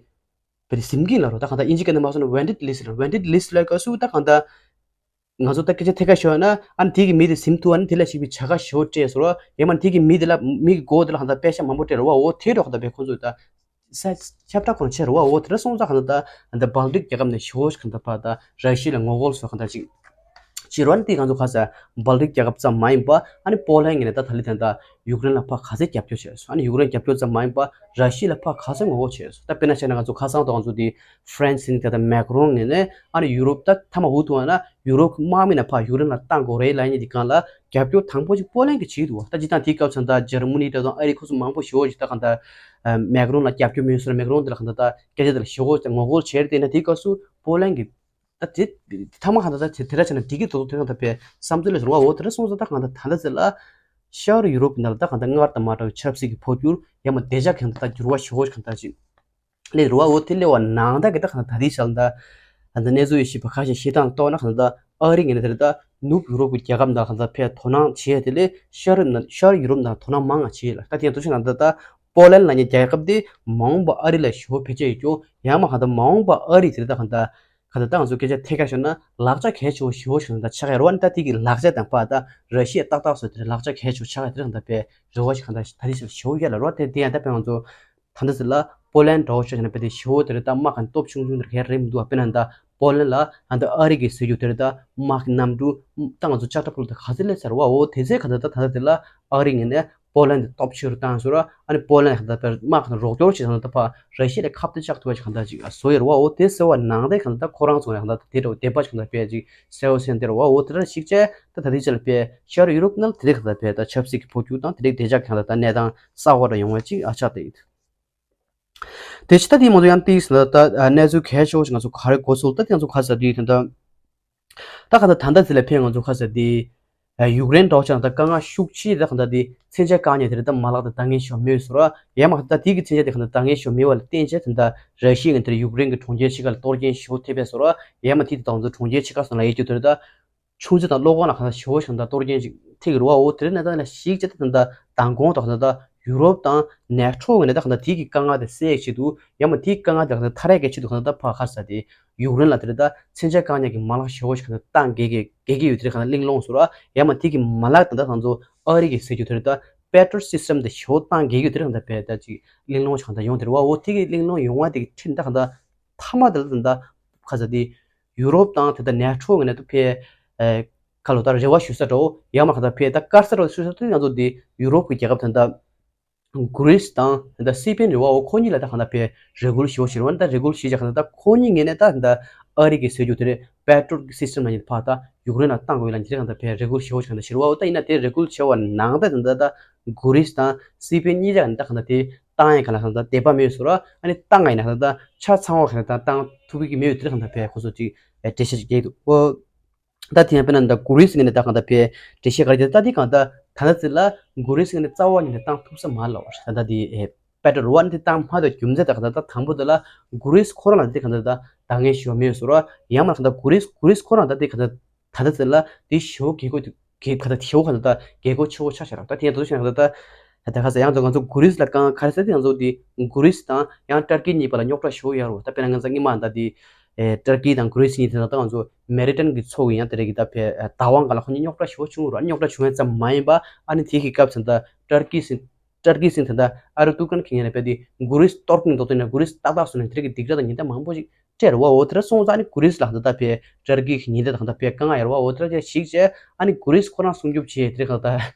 བེད་ཟིན་གྱིན་ལ་རོ། ད་གང་ལྟར་དབྱིན་ཇི་སྐད་ནས་མ་སོང་ན་ཝན་ཌེཌ་ལིསི་ཊི་ལ། ཝན་ཌེཌ་ལིསི་ཊི་ལ་སྐབས་སུ་ད་གང་ལྟར་ང་ཚོ་ད་སྐད་ཆ་ཐད་ཀར་ཤོད་ན་ཨ་ནི་དེ་གི་མི་དེ་ཟིན་ཐུབ་ཨ་ནི་དེ་ལ་ཞིག་པའི་བྱ་དགའ་ཞེ་པོ་སྤྲད་སོང་རོ། ཡང་མ་དེ་གི་མི་དེ་ལ་མི་གི་མགོ་དེ་ལ་གང་ལྟར་པད་ཤག་མང་པོ་སྤྲད་རོ་བ། འོ་དེ་འགྲོ་གང་ལྟར་བས་ཁོང་ཚོས་ད་ས་ཁྱབ་བསྒྲགས་ཁོང་བྱས་རོ་བ། འོ་དེ་འདྲ་སོང་ཙང་གང་ལྟར་ད་གང་ལྟར་སྦལ་ཏིག་རྒྱལ་ཁབ་ནས་ཞེ་པོ་ཞིག་གང་ལྟར་ཕར་ད་ར་ཤི་ཡ་ལ་ངོ་རྒོལ་སོགས་གང་ལྟར་ཅིག་བྱེད་རོགས་ཨ་ནི་དེ་ང་ཚོ་ཁ་ས་སྦལ་ཏིག་རྒྱལ་ཁབ་ཙམ་མ་ཡིན་པ་ཨ་ནི་པོ་ལན་ངོས་ནས་ད་ད་ལི་ད་ད་ཡུཀ་རེན་ལ་ཕར་ག་ཚད་རྒྱབ་སྐྱོར་བྱས་སོང་། ཨ་ནི་ཡུཀ་རེན་རྒྱབ་སྐྱོར་ཙམ་མ་ཡིན་པ་ར་ཤི་ཡ་ལ་ཕར་ག་ཚད་ངོ་རྒོལ་བྱས་སོང་། ད་དཔེར་ན་བཤད་ན་ང་ཚོ་ཁ་སང་དང་ང་ཚོ་དེ་ཧྥ་རན་སི་ནས་ད་ད་མེག་རོན་ངོས་ནས་ཨ་ནི་ཡུ་རོབ་ད་མཐའ་མ་འུ་ཐུག་ན་ཡུ་རོབ་དམག་མི་ནས་ཕར་ཡུཀ་རེན་ལ་བཏང་དགོས་རེད་ལབ་མཁན་དེ་སྒང་ལ་རྒྱབ་སྐྱོར་དང་པོ་ཅིག་པོ་ལན་གྱིས་བྱེད་ཀྱི་འདུག་བ། ད་སྤྱིར་བཏང་དེའི་སྐབས་སུ་ད་འཇར་མ་ནི་དང་ཨ་རི་ཁོ་ཚོ་མང་པོ་ཞེ་པོ་ཅིག་ད་གང་ལྟར་མེག་རོན་ལ་རྒྱབ་སྐྱོར་མེད་སོང་ར། མེག་རོན་དེ་ལ་གང་ལྟར་ད་སྐད་ཆ་དེ་ལ་ཞེ་པོ་ཅིག་ངོ་རྒོལ་བྱས་རེད། དེ་ན་དེའི་སྐབས་སུ་པོ་ལན་གྱིས་ད་དེ་ཐ་མ་གང་ལྟར་ད་དེ་དེ་འདྲ་བྱས་ན་འགྲིག་གི་འདུག་དེ་གང་ལྟར་བས་བསམ་ཚུལ་ལ་ཟེར་བ། འོ་དེ་འདྲ་སོང་ཙང་ད་གང་ལྟར་ད་ལྟ་ཚེ་ལ་ཤར་ཡུ་རོབ་ནང་ལ་ད་གང་ལྟར་སྔར་དང་མ་འདྲ་བའི་ཆབ་སྲིད་ཀྱི་འཕོ་འགྱུར་ཡང་མ་བདེ་འཇགས་གང་ལྟར་ད་འགྱུར་བ་ཞེ་པོ་གང་ལྟར་ཅིག་སླེབས་རེད་བ། འོ་དེ་སླེབས་པ་ནང་ད་གི་ད་གང་ལྟར་ད་ལྟའི་ཆར་ལ་ད་གང་ལྟར་གནས་ཚུལ་ཡོད་ཤེས་པ་ཁ་ཤས་ཤེས་སྟངས་རྟོགས་ན་གང་ལྟར་ཨ་རི་ངོས་ནས་དེ་ལ་ད་ནུབ་ཡུ་རོབ་ཀྱི་རྒྱལ་ཁབ་ནང་གང་ལྟར་ཕར་དོ་སྣང་བྱས་དེ་ལས་ཤར་ཤར་ཡུ་རོབ་ནང་དོ་སྣང་མང་ང་བྱས་ལ། ད་དེ་ཡང་དུ་ཆ་ནང་ད་ད་པོ་ལན་ལབ་མཁན་རྒྱལ་ཁབ་དེ་མ་འོངས་པ་ཨ་རི་ལ་ཞེ་པོ་བེད་སྤྱོད་ཡོད་རྒྱུ་ཡང་མ་གང་ལྟར་མ་འོངས་པ་ཨ་རི་དེ་ལ་ད་གང་ལྟར་ག་ད་ལྟ་ང་ཚོ་སྐད་ཆ་ཐད་ཀར་ཤོད་ན་ལག་ཆ་གལ་ཆེ་བོ་ཞེ་པོ་ཞིག་ད་ཆགས་ཀྱི་རེད་བ། ད་དེ་གི་ལག་ཆ་དང་པ་ད་ར་ཤི་ཡ་ཏག་ཏག་བཟོས་དེ་ལག་ཆ་གལ་ཆེ་བོ་ཆགས་ཀྱི་དེ་རེད། ད་དཔེ་རེ་བ་ཞིག་གང་ལྟར་ད་དེ་ཞིག་ཞེ་པོ་ཡོད་ལ་རོ། དེ་དེ་ཡང་ད་དཔེ་ང་ཚོ་ད་ལྟ་ཟེར་ལ་པོ་ལན་འདྲ་བོ་ཤོད་ན་དཔེ་དེ་ཞེ་པོ་དེ་རེད། ད་དམག་གི་སྟོབས་ཆུང་ཆུང་དེ་གས་རེད་མི་འདུག་དཔེར་ན་ད་པོ་ལན་ལ་ད་ལྟ་ཨ་རི་གིས་ཟེར་རྒྱུ་དེ་རེད། ད་དམག་གི་གནམ་གྲུ་ད་ང་ཚོ་ལྕགས་རྟ་ཕུ་ལ་ད་ག་ཚོད་སླེབས་ཚར་བ། འོ་དེ་ཚོའི་གང་ལྟར་ད་ད་ལྟ་དེ་ལ་ཨ་རི་ངོས་ནས་པོ་ལན་དེ་སྟོབས་ཆེ་རུ་བཏང་ཟེར་ར། ཨ་ནི་པོ་ལན་ལ་ད་དཔེར་དམག་གི་རོགས་སྐྱོར་བྱེད་སྟངས་ད་ཕར་ར་ཤི་ཡ་ལ་ཁ་གཏད་བཅག་ཐུབ་པ་ཞིག་གང་ལྟར་ཅིག་བཟོ་ཡོད་རེད་བ། འོ་དེ་ཟེར་བ་ནང་དེ་གང་ལྟར་ཁོ་རང་ཚོ་ནས་གང་ལྟར་དེ་འདྲ་བོ་དད་པ་ཞིག་གང་ལྟར་དཔེ་ཅིག་གསལ་བོ་གསལ་དེ་རེད་བ། འོ་དེ་འདྲ་ཞིག་བྱས་ད་ད་ལྟའི་ཆ་ལ་དཔེ་ཤར་ཡུ་རོབ་ནང་དེ་འདྲ་གང་ལྟར་དཔེ་ད་ཆབ་སྲིད་ཀྱི་འཕོ་འགྱུར་དང་དེ་འདྲའི་བདེ་འཇགས་གང་ལྟར་ད་གནས་སྟངས་གསར་བ་འདྲ་ཡོང་བ་ཅིག་ཨ་ཆགས་བསྡད་ཡོད། དེ་ཕྱི་ད་དེའི་མ་གཏོགས་ཡང་ཏིས་ལ་ད་གནས་ཚུལ་གལ་ཆེ་བོ་ཞིག་ང་ཚོ་ག་རེ་གོ་སོང་ད་དེ་ང་ཚོ་ག་རེ་ཟེར་དུས་ད་ལྟ་ད་ག་ད་ད་ལྟ་ཚེ་ལ་ཕན་ང་ཚོ་ག་ཟེར་དེ་ཡུཀ་རེན་འདྲ་བོ་ཆགས་ན་ད་དཀའ་ངལ་ཤུགས་ཆེ་ད་ག་ད་དེ་མཚོན་ཆ་བཀག་ཉར་དེ་རེད། ད་མ་ལག་དེ་འདང་ངེས་ཤོར་མེད་སོང་ར། ཡང་མ་ད་དེ་གི་མཚོན་ཆ་དེ་ག་ད་འདང་ངེས་ཤོར་མེད་པ་ལ་བརྟེན་བྱས་ད་ད་ར་ཤི་ཡ་ངོས་དེར་ཡུཀ་རེན་གྱི་གྲོང་ཁྱེར་ཕྱེད་ཀ་ལ་གཏོར་སྐྱོན་ཞེ་པོ་ཐེབས་པས་སོང་ར། ཡང་མ་དེ་དེ་ད་ང་ཚོ་གྲོང་ཁྱེར་ཕྱེད་ཀ་སོང་ལ་ཡོད་རྒྱུ་དེ་རེད། ད་ཆུང་ཆུང་དང་གློག་ཁང་ལ་གང་ལྟར་ཞེ་པོ་ཞིག་དང་གཏོར་སྐྱོན་ཅིག་ཐེབས་ཀྱི་རེད་བ། འོ་དེ་རིང་ནས་ད་ལ་ཞིག་བྱས་ད་ད་མདང་དགོང་དང་ད་ད་ཡུ་རོབ་དང་ནེ་ཊོ་ངོས་ནས་ད་གང་ལྟར་དེ་གི་དཀའ་ངལ་དེ་སེལ་ཡག་ཆེད་དུ་ཡང་མ་དེའི་དཀའ་ངལ་དེ་གང་ལྟར་ཐར་ཡག་གི་ཆེད་དུ་གང་ལྟར་ད་ཕར་ག་ཟེར་དེ་ཡུཀ་རེན་ལ་དེ་རེད་ད་མཚོན་ཆ་བཀག་ཉར་གྱི་མ་ལག་ཞེ་པོ་ཞིག་གང་ལྟར་བཏང་དགོས་ཀྱི་དགོས་ཀྱི་ཡོད་དེ་རེད། གང་ལྟར་གླེང་སློང་སོང་ར། ཡང་མ་དེ་གི་མ་ལག་དེ་ད་ད་ང་ཚོ་ཨ་རི་གིས་ཟེར་རྒྱུ་དེ་རེད་ད་པེ་ཊོལ་སི་སི་ཊམ་དེ་ཞེ་པོ་བཏང་དགོས་ཀྱི་དེ་རེད། གང་ལྟར་བས་ད་ཅིག་གླེང་སློང་ཞིག་གང་ལྟར་ཡོང་དེ་རེད་བ། འོ་དེ་གི་གླེང་སློང་ཡོང་བ་དེ་གི་ཁྲིད་ད་གང་ལྟར་མཐའ་མ་དེ་ལ་ད་ད་ག་ཟེར་དེ་ཡུ་རོབ་དང་དེ་ལྟར་ནེ་ཊོ་ངོས་ནས་ད་ཕར་ཨེ་ཁ་ལོ་ལྟར་རེ་བ་ཞུ་ས་འདྲ་བོ་ཡང་མ་གང་ལྟར་ཕར་ད་དཀར་ས་འདྲ་བོ་ཞུ་ས་དེ་ང་ཚོ་འདི་ཡུ་རོབ་ཀྱི་རྒྱལ་ཁབ་དེ་ལྟར་གྷི་རིས་དང་དེ་ལྟར་སི་པེན་རེད་བ། འོ་ཁོ་གཉིས་ལ་ད་གང་ལྟར་ཕར་རེ་སྐུལ་ཞུ་བ་ཞིག་རེད་བ། ད་རེ་སྐུལ་ཞུས་ཀྱང་གང་ལྟར་ད་ཁོ་གཉིས་ངོས་ནས་ད་ད་ཨ་རི་གིས་ཟེར་རྒྱུ་དེ་རེད། པེ་ཊོལ་གྱི་སི་སི་ཊམ་ལ་ཉིད་ཕར་ད་ཡུཀ་རེན་ལ་བཏང་དགོས་ལ་ཉིད་གང་ལྟར་ཕར་རེ་སྐུལ་ཞུ་བ་ཞིག་གང་ལྟར་ཞིག་རེད་བ། འོ་ད་ཡིན་ན་དེ་རེ་སྐུལ་བྱས་པ་ནང་ད་དེ་ལྟར་ད་གྷི་རིས་དང་སི་པེན་གཉིས་ཀ་ནས་ད་གང་ལྟར་དེ་བཏང་ཡས་གང་ལ་གང་ལྟར་དད་པ་མེད་སོང་ར། ཨ་ནི་བཏང་ཡས་ན་གང་ལྟར་ཆ་ཚང་བ་གང་ལྟར་བཏང་ཐུབ་ཀྱི་མེད་ཡོད་དེ་གང་ལྟར་ཕར་ཁོ་ཚོ་ཅིག་འགྲེལ་བཤད་ཅིག་རྒྱག་འདུག་འོ། ད་དེ་ཡང་དཔེར་ན་ད་གྷི་རིས་ངོས་ནས་ད་གང་ལྟར་ཕར་འགྲེལ་བཤད་ག་རེ་བྱས་ད་དེ་གང་ལྟར་ད་ལྟ་ཚེ་ལ་གྷི་རིས་ངོས་ནས་རྩ་བ་ཉིད་ནས་བཏང་ཐུབ་ས་མ་རེད་ལབ་པ་རེད། ད་ལྟ་དེ་ཨེ་པེ་ཊོལ་རེད་བ། ཨ་ནི་དེ་བཏང་མ་ཐུབ་རྒྱུ་མཚན་ད་གང་ལྟར་ད་དང་པོ་དེ་ལ་གྷི་རིས་ཁོ་རང་ལ་དེ་གང་ལྟར་ད་འདང་ངེས་ཞེ་པོ་མེད་སོང་ར། ཡང་མ་གང་ལྟར་གྷི་རིས་གྷི་རིས་ཁོ་རང་ད་དེ་གང་ལྟར་ད་ལྟ་ཚེ་ལ་དེ་ཞེ་པོ་རྒྱལ་ཁོག་དེ་རྒྱལ་ཁ་ད་ཞེ་པོ་གང་ལྟར་ད་རྒྱལ་ཁོག་ཆེ་བོ་ཆགས་བཞག་ར། ད་དེ་ཡང་དུ་ཞེ་གང་ལྟར་ད་ད་ག་ས་ཡང་དུ་ང་ཚོ་གྷི་རིས་ལ་གང་ག་རེ་ཟེར་དེ་ང་ཚོ་དེ་གྷི་རིས་དང་ཡང་ཏུར་ཀི་གཉིས་བར་ལ་རྙོག་དྲ་ཞེ་པོ་ཡོད་རེད་བ། ད་དཔེར་ན་ང་ཚོ་སྔོན་མ་ད་དེ་ཨེ་ཏུར་ཀི་དང་གྷི་རིས་གཉིས་དེ་ད་ལྟ་ང་ཚོ་མེ་རི་ཀན་གྱི་ཚོགས་ཀྱི་ཡང་དེ་རེད་གི་ད་ཕར་ཨེ་བདག་དབང་སྒང་ལ་ཁོ་གཉིས་རྙོག་དྲ་ཞེ་པོ་བྱུང་རེད། རྙོག་དྲ་བྱུང་ཡ་ཙམ་མ་ཡིན་པ་ཨ་ནི་དེ་གི་སྐབས་སུ་ད་ཏུར་ཀི་སི་ཏུར་ཀི་སི་ད་ད་ཨར་ཏུ་གྷན་གྱི་ངོས་ནས་དཔེ་དེ་གྷི་རིས་གཏོར་གྱི་འདུག་དེ་ནས་གྷི་རིས་ཏག་ཏག་སོང་ནས་དེ་རིགས་ཀྱི་སྡིགས་ར་དང་ཉེན་བརྡ་མང་པོ་ཞིག་སྤྲད་རེད་བ། འོ་དེ་འདྲ་སོང་ཙང་ཨ་ནི་གྷི་རིས་ལ་ད་ད་ཕར་ཏུར་ཀི་གི་ཉེན་བརྡ་དང་ད་ཕར་དཀའ་ངལ་ཡོད་རེད་བ། འོ་དེ་འདྲ་ཞིག་བྱས་ཨ་ནི་གྷི་རིས་ཁོ་རང་སྲུང་སྐྱོབ་བྱས་དེ་རིགས་ལ་ད་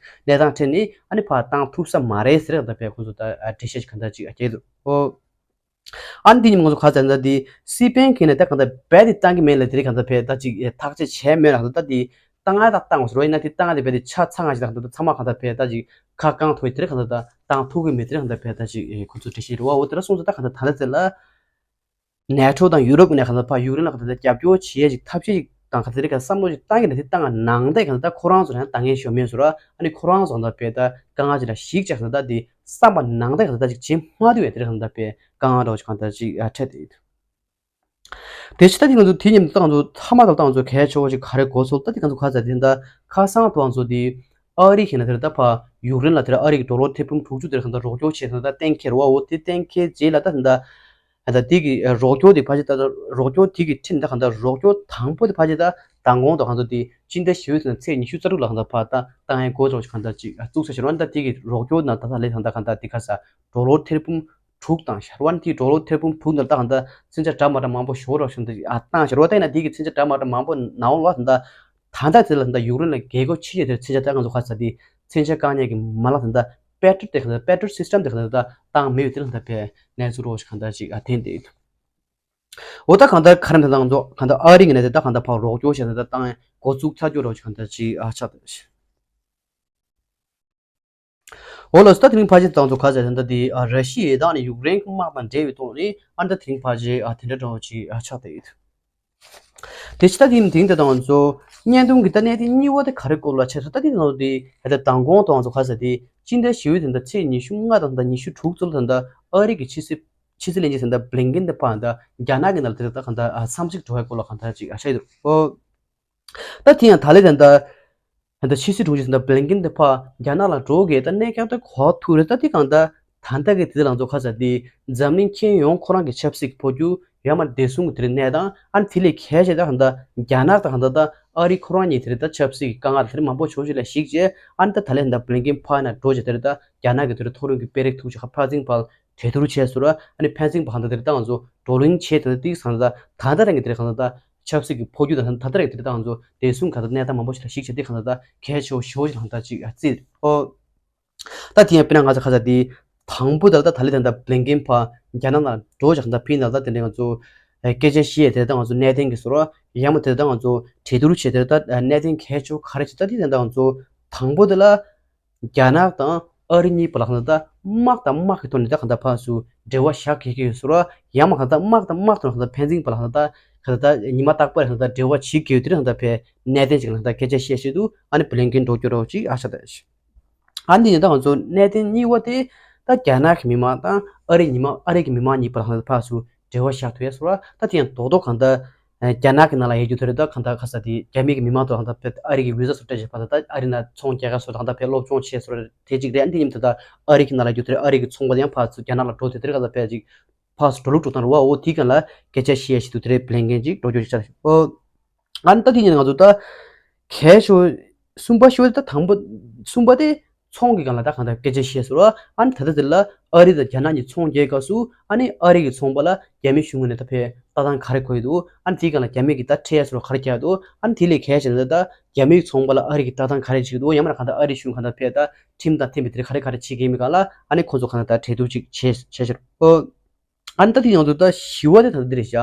གནས་སྟངས་འཕྲད་ནས་ཨ་ནི་ཕར་བཏང་ཐུབ་ས་མ་རེད་ཟེར་ད་ཕར་ཁོང་ཚོ་ད་འགྲེལ་བཤད་ཅིག་ག་འདྲ་ཅིག་བྱས་འདུག་འོ། ཨ་ནི་དེ་ཉིན་ང་ཚོ་ག་ཚོད་ད་དེ་སི་པན་གྱིས་ནས་ད་གང་ལྟར་རྦད་དེ་བཏང་གི་མེད་ལ། དེ་རིང་གང་ལྟར་བས་ད་ཅིག་ཐག་གཅོད་བྱས་མེད་ལ། ད་དེ་བཏང་ཡ་ད་བཏང་བ་ཟེར་བ་ཡིན་ན། དེ་བཏང་ཡ་དེ་རྦད་དེ་ཆ་ཚང་ང་ཞིག་ད་གང་ལྟར་ད་ཚང་མ་གང་ལྟར་བས་ད་ཅིག་ཁ་བསྐང་ཐུབ། དེ་རིང་གང་ལྟར་ད་བཏང་ཐུབ་གི་མེད། དེ་རིང་གང་ལྟར་བས་ད་ཅིག་ཁོ་ཚོ་འགྲེལ་བཤད་རེད་བ། འོ་དེ་འདྲ་སོང་ཙང་ད་གང་ལྟར་ད་ལྟ་ཚེ་ལ། ནེ་ཊོ་དང་ཡུ་རོབ་ནས་གང་ལྟར་ཕར་ཡུཀ་རེན་ལ་གང་ལྟར་རྒྱབ་སྐྱོར་བྱེད་ཡས་ཀྱི་ཐབས་ཤེས་དང་གང་ལྟར་དེ་རིང་གང་བསམ་བློ་ཞིག་བཏང་གི་ནས་དེ་བཏང་ནང་བསྟན་གང་ལྟར་ཁོ་རང་ཚོ་རང་བཏང་མཁན་ཞོ་མེད་ཟེར་བ། ཨ་ནི་ཁོ་རང་ཚོ་གང་ལྟར་བས་ད་དཀའ་ངལ་ཅིག་ལ་ཞིག་ཅིག་གང་ལྟར་དེ་བསམ་པ་ནང་བསྟན་གང་ལྟར་ཅིག་བྱེད་མ་ཐུབ་པའི་དེ་རིང་གང་ལྟར་བས་དཀའ་ངལ་འདྲ་བོ་ཅིག་གང་ལྟར་ཅིག་འཕྲད་དེ་ཡོད། དེ་ཕྱི་ད་དེ་ང་ཚོ་དེ་མཉམ་དུ་ད་ང་ཚོ་མཐའ་མ་ད་ད་ང་ཚོ་གལ་ཆེ་བོ་ཅིག་ག་རེ་གོ་སོང་། ད་དེ་ང་ཚོ་ག་ཚོད་དེ་ད་ཁ་སང་དུ་ང་ཚོ་དེ་ཨ་རི་གིས་ནས་དེ་རིང་ད་ཕར་ཡུཀ་རེན་ལ་དེ་རིང་ཨ་རི་གི་ཌོ་ལར་ཐེར་འབུམ་དྲུག་ཅུ་དེ་རིང་གང་ལྟར་རོགས་སྐྱོར་བྱས་ནས་ད་གཏན་འཁེལ་བ། འོ་དེ་གཏན་འཁེལ་རྗེས་ལ་ད་དེ་ད། ད་དེ་གི་རོགས་སྐྱོར་དེ་ཕལ་ཆེར་ད་རོགས་སྐྱོར་དེ་གི་ཁྲིམས་ད་གང་ལྟར་རོགས་སྐྱོར་དང་པོ་དེ་ཕལ་ཆེར་ད་མདང་དགོང་དང་གང་ལྟར་དེ་སྤྱི་ཟླ་བཞི་པའི་ཚེས་ཉི་ཤུ་རྩ་དྲུག་ལ་གང་ལྟར་ཕར་ད་བཏང་ཡས་འགོ་ཚུགས་ཤིག་གང་ལྟར་ཅིག་བཙུགས་ས་ཤར་བ། ད་དེ་གི་རོགས་སྐྱོར་ནང་ད་ད་ལས་ད་ད་གང་ལྟར་དེ་ག་ས་ཌོ་ལར་ཐེར་འབུམ་དྲུག་དང་ཤར་བ། དེ་ཌོ་ལར་ཐེར་འབུམ་དྲུག་ནང་ད་གང་ལྟར་མཚོན་ཆ་འདྲ་མ་འདྲ་མང་པོ་ཞོར་རོགས་ཤིག་ད་ཨ་བཏང་ཤར་བ། ད་ཡིན་ན་དེ་གི་མཚོན་ཆ་འདྲ་མ་འདྲ་མང་པོ་ནང་ལོགས་ད་ད་ད་ལྟ་དེ་ལ་ད་ཡུཀ་རེན་ལ་རྒྱལ་ཁབ་ཕྱི་རྒྱལ་དེར་མཚོན་ཆ་ད་གང་ལྟར་ག་ས་དེ་མཚོན་ཆ་བཀག་ཉར་གྱི་མ་ལག་ད་ད་པེ་ཊྲོལ་དེ་གང་ལྟར་པེ་ཊྲོལ་སི་སི་ཊམ་དེ་གང་ལྟར་ད་བཏང་མེད་པའི་དེ་ལ་ད་ཕར་གནས་ཚུལ་རོགས་ཤིག་གང་ལྟར་ཅིག་ཨ་ཐོན་ཏེ་ཡོད། འོ་ད་གང་ལྟར་ག་རེ་ད་ང་ཚོ་གང་ལྟར་ཨ་རི་གི་ནས་དེ་ད་གང་ལྟར་ཕར་རོགས་སྐྱོར་བྱས་ནས་ད་བཏང་འགོ་བཙུགས་ཚར་རྒྱུ་རོགས་ཤིག་གང་ལྟར་ཅིག་ཨ་ཆགས་ཏེ། འོ་ལགས་སོ། ད་དེ་རིང་ཕལ་ཆེར་ད་ང་ཚོ་ག་ཚོད་ད་ད་དེ་ཨ་ར་ཤི་ཡའི་དང་ནི་ཡུཀ་རེན་གྱི་དམག་དང་འབྲེལ་བའི་ཐོག་ནས་ཨ་ནི་ད་དེ་རིང་ཕལ་ཆེར་ཨ་དེ་འདྲ་འདྲ་བོ་ཅིག་ཨ་ཆགས་ཏེ་ཡོད། དེ་ཕྱི་ད་དེ་དེང་དེ་དང་ཚོ་བརྙན་ཐུང་གི་ད་གནད་དོན་གཉིས་པ་དེ་ག་རེ་སྐོར་ལ་བྱས་སོང་། ད་དེ་ནང་དེ་ད་ལྟ་མདང་དགོང་དང་ཚོ་ག་ས་དེ་སྤྱི་ཟླ་བཞི་པའི་དེ་ད་ཚེས་ཉི་ཤུ་ལྔ་དང་ད་ཉི་ཤུ་དྲུག་ཚོ་ལ་ད་ད་ཨ་རི་གི་ཕྱི་སྲིད་ཕྱི་སྲིད་བློན་ཆེན་དེ་ད་བྷི་ལིན་ཀིན་དེ་ཕར་ད་རྒྱ་ནག་གི་ནང་ལ་དེ་ད་གང་ད་འཚམས་གཟིགས་འགྲོ་བའི་སྐོར་ལ་གང་ད་ཅིག་ཨ་ཤ་ཡི་འདུག་ཨོ། ད་དེ་ཡང་ད་ལས་ད་ད་ད་ཕྱི་སྲིད་དྲུང་ཆེ་ཟིན་ད་བྷི་ལིན་ཀིན་དེ་ཕར་རྒྱ་ནག་ལ་འགྲོ་གི་ད་གནས་སྐབས་ད་གོ་ཐུག་རེད། ད་དེ་གང་ད་ད་ལྟ་གི་དེ་ལ་ཚོ་ཁ་ས་དེ་འཛམ་གླིང་ཁྱོན་ཡོངས་ཁོ་རང་གི་ཆབ་སྲིད་ཀྱི་འཕོ་འགྱུར་ཡང་མ་བདེ་སྲུང་གི་དེ་རིང་གནས་སྟངས། ཨ་ནི་དེ་ལས་གལ་ཆེ་ད་གང་ད་རྒྱ་ནག་ད་གང་ད་ད་ཨ་རི་ཁོ་རང་གཉིས་དེ་རིང་ད་ཆབ་སྲིད་ཀྱི་དཀའ་ངལ་དེ་རིང་མང་པོ་ཞེ་པོ་ཅིག་ལ་གཞིགས་བྱས། ཨ་ནི་ད་ད་ལས་ད་བྷི་ལིན་ཀིན་ཕར་ནས་འགྲོ་བྱས་དེ་རིང་ད་རྒྱ་ནག་གི་དེ་རིང་མཐོ་རིམ་གྱི་དཔོན་རིགས་ཐུག་བྱས་ཁ་ཕར་ཚིང་ཕར་གྲོས་བསྡུར་བྱས་སོང་ར། ཨ་ནི་ཕན་ཚུན་བར་ད་དེར་ཏང་ཚོ་བགྲོ་གླེང་བྱས་དེ་ཏིག་སང་ད་ད་ད་རང་གི་དེར་གང་ད་ཆབ་སྲིད་ཀྱི་འཕོ་འགྱུར་དང་ད་ད་རང་གི་དེར་ཏང་ཚོ་བདེ་སྲུང་ག་ད་གནས་སྟངས་མང་པོ་ཞིག་ལ་གཞིགས་བྱས་ཏེ་གང་ད་ད་གལ་ཆེ་བོ་ཞེ་པོ་ཞིག་ལ་ད་ཅིག་བརྩིས། ཨོ། ད་དེ་ཡང་དཔེར་ན་ང་ཚོ་ག་ས་དེ་དང་པོ་ད་ད་ད་ལི་ད་ད་བླེན་ཀིན་ཕར་རྒྱ་ནག་ནང་འགྲོ་བཞག་ད་ཕིན་ད་ད་དེ་འདྲ་ང་ཚོ་སྐད་ཆ་བཤད་དེར་ད་ང་ཚོ་གནད་དོན་གྱི་ཟུར་ཡང་མ་དེར་ད་ང་ཚོ་གྲོས་བསྡུར་བྱས་དེར་ད་གནད་དོན་གལ་ཆེ་བོ་ག་རེ་བྱས་ད་དེ་ད་ང་ཚོ་དང་པོ་དེ་ལ། རྒྱ་ནག་དང་ཨ་རི་གཉིས་བར་ལ་གང་ལྟར་དམག་དང་དམག་གི་ཐོག་ནས་ད་གང་ལྟར་ཕར་ཚུར་འབྲེལ་བ་བཞག་གི་ཡོད་ཟེར་བ། ཡང་མ་གང་ལྟར་དམག་དང་དམག་ཐོག་ནས་གང་ལྟར་ཕན་ཚུན་བར་ལ་གང་ལྟར་གང་ལྟར་ཉི་མ་རྟག་པར་གང་ལྟར་འབྲེལ་བ་བྱེད་དགོས་དེ་རིང་གང་ལྟར་ཕར་གནད་དོན་ཅིག་ལ་གང་ལྟར་སྐད་ཆ་བཤད་བཤད་དུས་ཨ་ནི་བླེན་ཀིན་འགྲོ་རྒྱུ་རོགས་ཅིག་ཨ་ཤ་ད་ཤ། ཨ་ནི་ཡིན་ད་ང་ཚོ་གནད་དོན་གཉིས་པ་དེ་ད་རྒྱ་ནག་གི་མི་མང་དང་ཨ་རི་ཉི་མ་ཨ་རི་གི་མི་མང་གཉིས་བར་ལ་གང་ལྟར་ཕར་ཚུར་འབྲེལ་བ་བཞག་ཐུབ་ཡ་ཟེར་བ། ད་དེ་ཡང་རྡོག་རྡོག་གང་ལྟར། རྒྱ་ནག་གི་ནང་ལ་ཡོད་རྒྱུ་དེ་རེད། ད་གང་ལྟར་ག་ས་དེ་རྒྱ་མི་གི་མི་མང་ཚོ་གང་ལྟར་ཕེབས་ཨ་རི་གི་བི་ཟ་བཟོ་སྤྲད་བྱས་པ་དང་ད་ཨ་རི་ནང་ཚོང་རྒྱག་ག་སོགས་གང་ལྟར་ཕེབས་སློབ་སྦྱོང་བྱས་སོགས་དེ་གཅིག་རེད། ཨ་ནི་དེ་མཉམ་དུ་ད་ཨ་རི་གི་ནང་ལ་ཡོད་རྒྱུ་དེ་རེད། ཨ་རི་གི་ཚོང་པ་དེ་ཡང་ཕར་ཚུར་རྒྱ་ནག་ལ་འགྲོ་དེ་དེ་རེད། གང་ལྟར་ཕེབས་ཅིག་ཕར་ཚུར་འགྲོ་ལུགས་འགྲོ་སྟངས་རེད་བ། འོ་དེ་གང་ལ་སྐད་ཆ་བཤད་བྱེད་དུ་དེ་རེད། བླེན་ཀིན་ཅིག་འགྲོ་རྒྱུ་ཅིག་ཆགས། ཨོ། ཨ་ནི་ད་དེ་ཉིན་ང་ཚོ་ད་གལ་ཆེ་བ་གསུམ་པ་ཤོད་ད་དང་པོ་གསུམ་པ་དེ། ཚོང་གི་སྒང་ལ་ད་གང་ལྟར་སྐད་ཆ་བཤད་ཟེར་བ། ཨ་ནི་ད་ལྟ་དེ་ལ་ཨ་རི་དང་རྒྱ་ནག་གཉིས་ཚོང་རྒྱག་སྐབས་སུ་ཨ་ནི་ཨ་རི་གི་ཚོང་པ་ལ་རྒྱ་མི་གཞུང་ངོས་ནས་ད་ཕར་ལྟ་སྟངས་ག་རེ་དགོས་ཀྱི་འདུག་ཨ་ནི་དེའི་སྒང་ལ་རྒྱ་མི་གིས་ད་ཁྲལ་ཟེར་བ་ག་རེ་རྒྱག་འདུག་ཨ་ནི་དེ་ལས་གལ་ཆེ་ན་ད་རྒྱ་མིའི་ཚོང་པ་ལ་ཨ་རི་གིས་ལྟ་སྟངས་ག་རེ་བྱེད་ཀྱི་འདུག་ཡང་མིན་ན་གང་ལྟར་ཨ་རི་གཞུང་གང་ལྟར་ཕར་ད་ཁྲིམས་དང་མཐུན་པའི་དེ་ག་རེ་ག་རེ་བྱེད་ཀྱི་ཡིན་མིན་སྒང་ལ་ཨ་ནི་ཁོང་ཚོ་གང་ལྟར་ད་གྲོས་བསྡུར་ཅིག་བྱས་བྱས་ཤར། ཨོ། ཨ་ནི་ད་དེ་ཡོང་དུས་ད་བཞི་བ་དེ་ད་ལྟ་འདི་རེད་བཞག་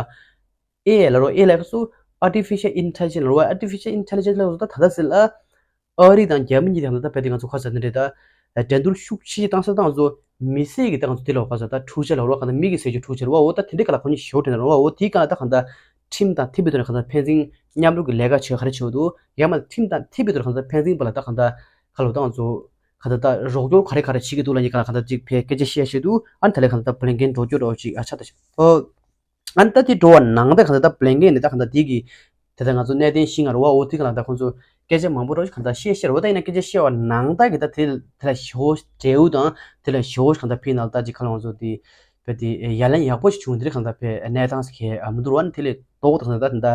ཨེ་ལ་རོ། ཨེ་ལ་ཁ་སུ་artificial intelligence ལ་རོ། artificial intelligence ལ་རོ་ད་ད་ལྟ་ཟེར་ལ། ཨ་རི་དང་རྒྱ་མི་གཉིས་དང་ད་ལྟ་བལ་དེ་ང་ཚོ་ཁ་ཟ་ནི་རེད་ད། འགྲན་བསྡུར་ཤུགས་ཆེ་བཏང་ས་དང་ཚོ་མི་སེར་གྱི་ད་ང་ཚོ་དེ་ལ་ཁ་ཟ་ད་འཁྲུག་ཆ་ལ་རོ། ག་ད་མི་གི་སེར་ཆུ་འཁྲུག་ཆ་རོ། འོ་ད་དེ་འདྲའི་ཀ་ལ་ཁོ་གཉིས་ཞོ་དྲན་རོ། འོ་དེའི་ཀ་ལ་ད་གང་ད་ཁྲིམས་དང་མཐུན་པའི་ཐོག་ནས་གང་ད་ཕན་ཚུན་མཉམ་རུབ་ཀྱི་ལས་ཀ་བྱེད་ག་རེ་བྱེད་འདུག་ཡང་མ་ཁྲིམས་དང་མཐུན་པའི་ཐོག་ནས་གང་ད་ཕན་ཚུན་བར་ལ་ད་གང་ད་ག་ལོ་ད་ང་ཚོ་ག་ད་ད་རོགས་སྐྱོར་ག་རེ་ག་རེ་བྱེད་ཀྱི་འདུག་ལ་གཉིས་ཀ་ལ་གང་ད་ཅིག་ཕེ་སྐད་ཆ་བཤད་བཤད་འདུག་ཨ་ནི་ད་ལས་གང་ད་བླེན་ཀིན་འགྲོ་རྒྱུ་རོ་ཅིག་ཨ་ཆ་ད་ཤ། ཨོ། ཨ་ནི་ད་དེ་འགྲོ་བ་ནང་ད་གང་ལྟར་ད་བླེན་ཀིན་ནི་ད་གང་ལྟར་དེ་གི་དེ་ལྟར་ང་ཚོ་གནད་དོན་ཤེས་ང་རུ་བ། འོ་དེ་གང་ལྟར་ད་ཁོང་ཚོ་སྐད་ཆ་མང་པོ་རོ་གང་ལྟར་བཤད་བཤད་རུ་བ། ད་ཡིན་ན་སྐད་ཆ་བཤད་བ་ནང་ད་གི་ད་དེ་དེ་ལ་ཞོ་འབྲེལ་བ་དང་དེ་ལ་ཞོ་གང་ལྟར་ཕི་ནང་ད་ཅིག་ཁ་ལ་ང་ཚོ་དེ་བས་དེ་ཡ་ལན་ཡག་པོ་ཞིག་བྱུང་། དེ་རིང་གང་ལྟར་བས་གནས་སྟངས་ཤིག་གས་མི་འདུག་རུ་བ། ཨ་ནི་དེ་ལས་ལྡོག་ད་གང་ལྟར་ད་ད་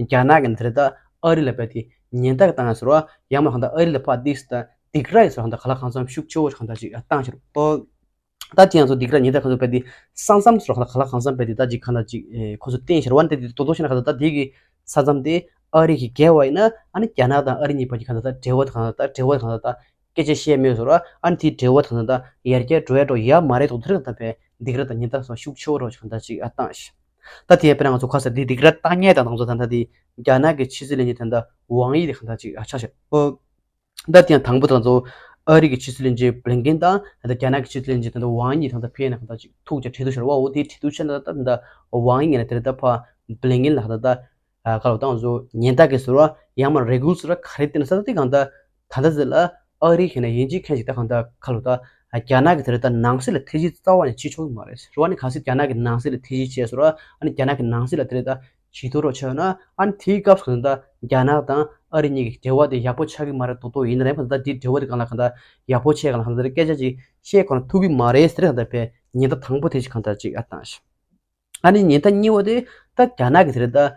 རྒྱ་ནག་གི་དེ་ལྟར་ད་ཨ་རི་ལ་བས་དེ་ཉེན་བརྡ་བཏང་ཡ་ཟེར་བ། ཡང་མ་གང་ལྟར་ཨ་རི་ལ་ཕར་དེ་ད་སྡིགས་ར་ཡི་ཟེར་བ་གང་ལྟར་གང་འཚམ་ཤུགས་ཆེ་བོ་གང་ལྟར་ཅིག་བཏང་ཤར་ཏོ། ད་དེ་ཡང་ཚོ་སྡིགས་ར་ཉེན་བརྡ་གང་ཚོ་བས་དེ་ས་མཚམས་སུ་ག་ལ་གང་འཚམ་བས་དེ་ད་ཅིག་གང་ལ་ཅིག་ཁོ་ཚོ་བསྟན་ཤར་བ། དེ་དེ་ཏོག་ཏོག་ཤེ་ན་ག་ད་ད་དེ་གི་ས་མཚམས་དེ་ཨ་རི་གི་བརྒལ་བ་ཡིན་ན་ཨ་ནི་རྒྱ་ནག་དང་ཨ་རི་གཉིས་བར་གྱི་གང་ལ་ད་འབྲེལ་བ་གང་ལ་ད་འབྲེལ་བ་གང་ལ་ད་སྐད་ཆ་བཤད་མེད་ཟེར་བ། ཨ་ནི་དེ་འབྲེལ་བ་གང་ལ་ད་ཡར་རྒྱས་འགྲོ་ཡ་འགྲོ་ཡ་མ་རེད་དོ། དེ་རིང་ད་བས་ སྡིགས་ར་དང་ཉེན་བརྡ་སོགས་ཤུགས་ཆེ་བོ་རོ་ཞིག་གང་ལྟར་ཅིག་ཨ་བཏང་ཤག་ད་དེ་ཡང་དཔེར་ན་ང་ཚོ་ཁ་སང་འདི་སྡིགས་ར་བཏང་མཁན་དང་དང་ཚོ་ད་ལྟ་དེ་རྒྱ་ནག་གི་ཕྱི་སྲིད་བློན་ཆེན་ད་ལྟ་ཝང་ཡི་དེ་གང་ལྟར་ཅིག་ཨ་ཆགས་ཤག་ཨོ། ད་དེ་ཡང་དང་པོ་དང་ཚོ་ཨ་རི་གི་ཕྱི་སྲིད་བློན་ཆེན་བླིན་ཀིན་དང་ད་ལྟ་རྒྱ་ནག་གི་ཕྱི་སྲིད་བློན་ཆེན་ད་ལྟ་ཝང་ཡི་གང་ལྟར་ཕེ་ཡིན་ན་གང་ལྟར་ཅིག་ཐུག་ཅིག་བྲིས་འདུག་ཤག་ར་བ། འོ་དེ་བྲིས་འདུག་ཤག་ན་ད་ད་ད་ཝང་ཡི་ངས་ན་དེ་རེད་ད་ཕ་བླིན་ཀིན་ལ་གང་ལྟར་ད་ཨ་ཁ་ལོ་ད་ང་ཚོ་ཉེན་བརྡ་གི་ཟེར་བ་ཡང་མ་རེ་སྐུལ་ཟེར་བ་ག་རེ་བསྟན་ན་ས་ད་དེ་གང་ལྟར་ད་ལྟ་ཟེར་ལ་ཨ་རི་ཁེ་ན་ཡིན་གཅིག་མཁན་ཞིག་ད་གང་ལྟར་ཁ་ལོ་ད་རྒྱ་ནག་གི་དེ་རེད་ད་ནང་སྲིད་ལ་ཐེ་ཇུས་རྩ་བ་ནས་བྱེད་ཆོག་གི་མ་རེད་ཟེར་བ། ནི་གལ་སྲིད་རྒྱ་ནག་གི་ནང་སྲིད་ལ་ཐེ་ཇུས་བྱས་ཟེར་བ་ཨ་ནི་རྒྱ་ནག་གི་ནང་སྲིད་ལ་དེ་རེད་ད་ཇུས་གཏོགས་རོགས་བྱས་ན་ཨ་ནི་དེའི་སྐབས་སུ་གང་ལྟར་རྒྱ་ནག་དང་ཨ་རི་གཉིས་ཀྱི་འབྲེལ་བ་དེ་ཡག་པོ་ཆགས་ཀྱི་མ་རེད་མདོག་མདོག་ཡིན་ན་རེད་མ་ད་དེའི་འབྲེལ་བ་དེ་གང་ལ་གང་ལྟར་ཡག་པོ་ཆགས་གང་ལ་གང་ལྟར་སྐད་ཆ་ཅིག་བཤད་གང་ལ་ཐུབ་ཀྱི་མ་རེད་ཟེར་གང་ལྟར་བས་ཉེན་བརྡ་དང་པོ་དེ་ཅིག་གང་ལྟར་ཅིག་ཨ་བཏང་ཤག་ཨ་ནི་ཉེན་བརྡ་གཉིས་པ་དེ་ད་རྒྱ་ནག་གི་དེ་རེད་ད།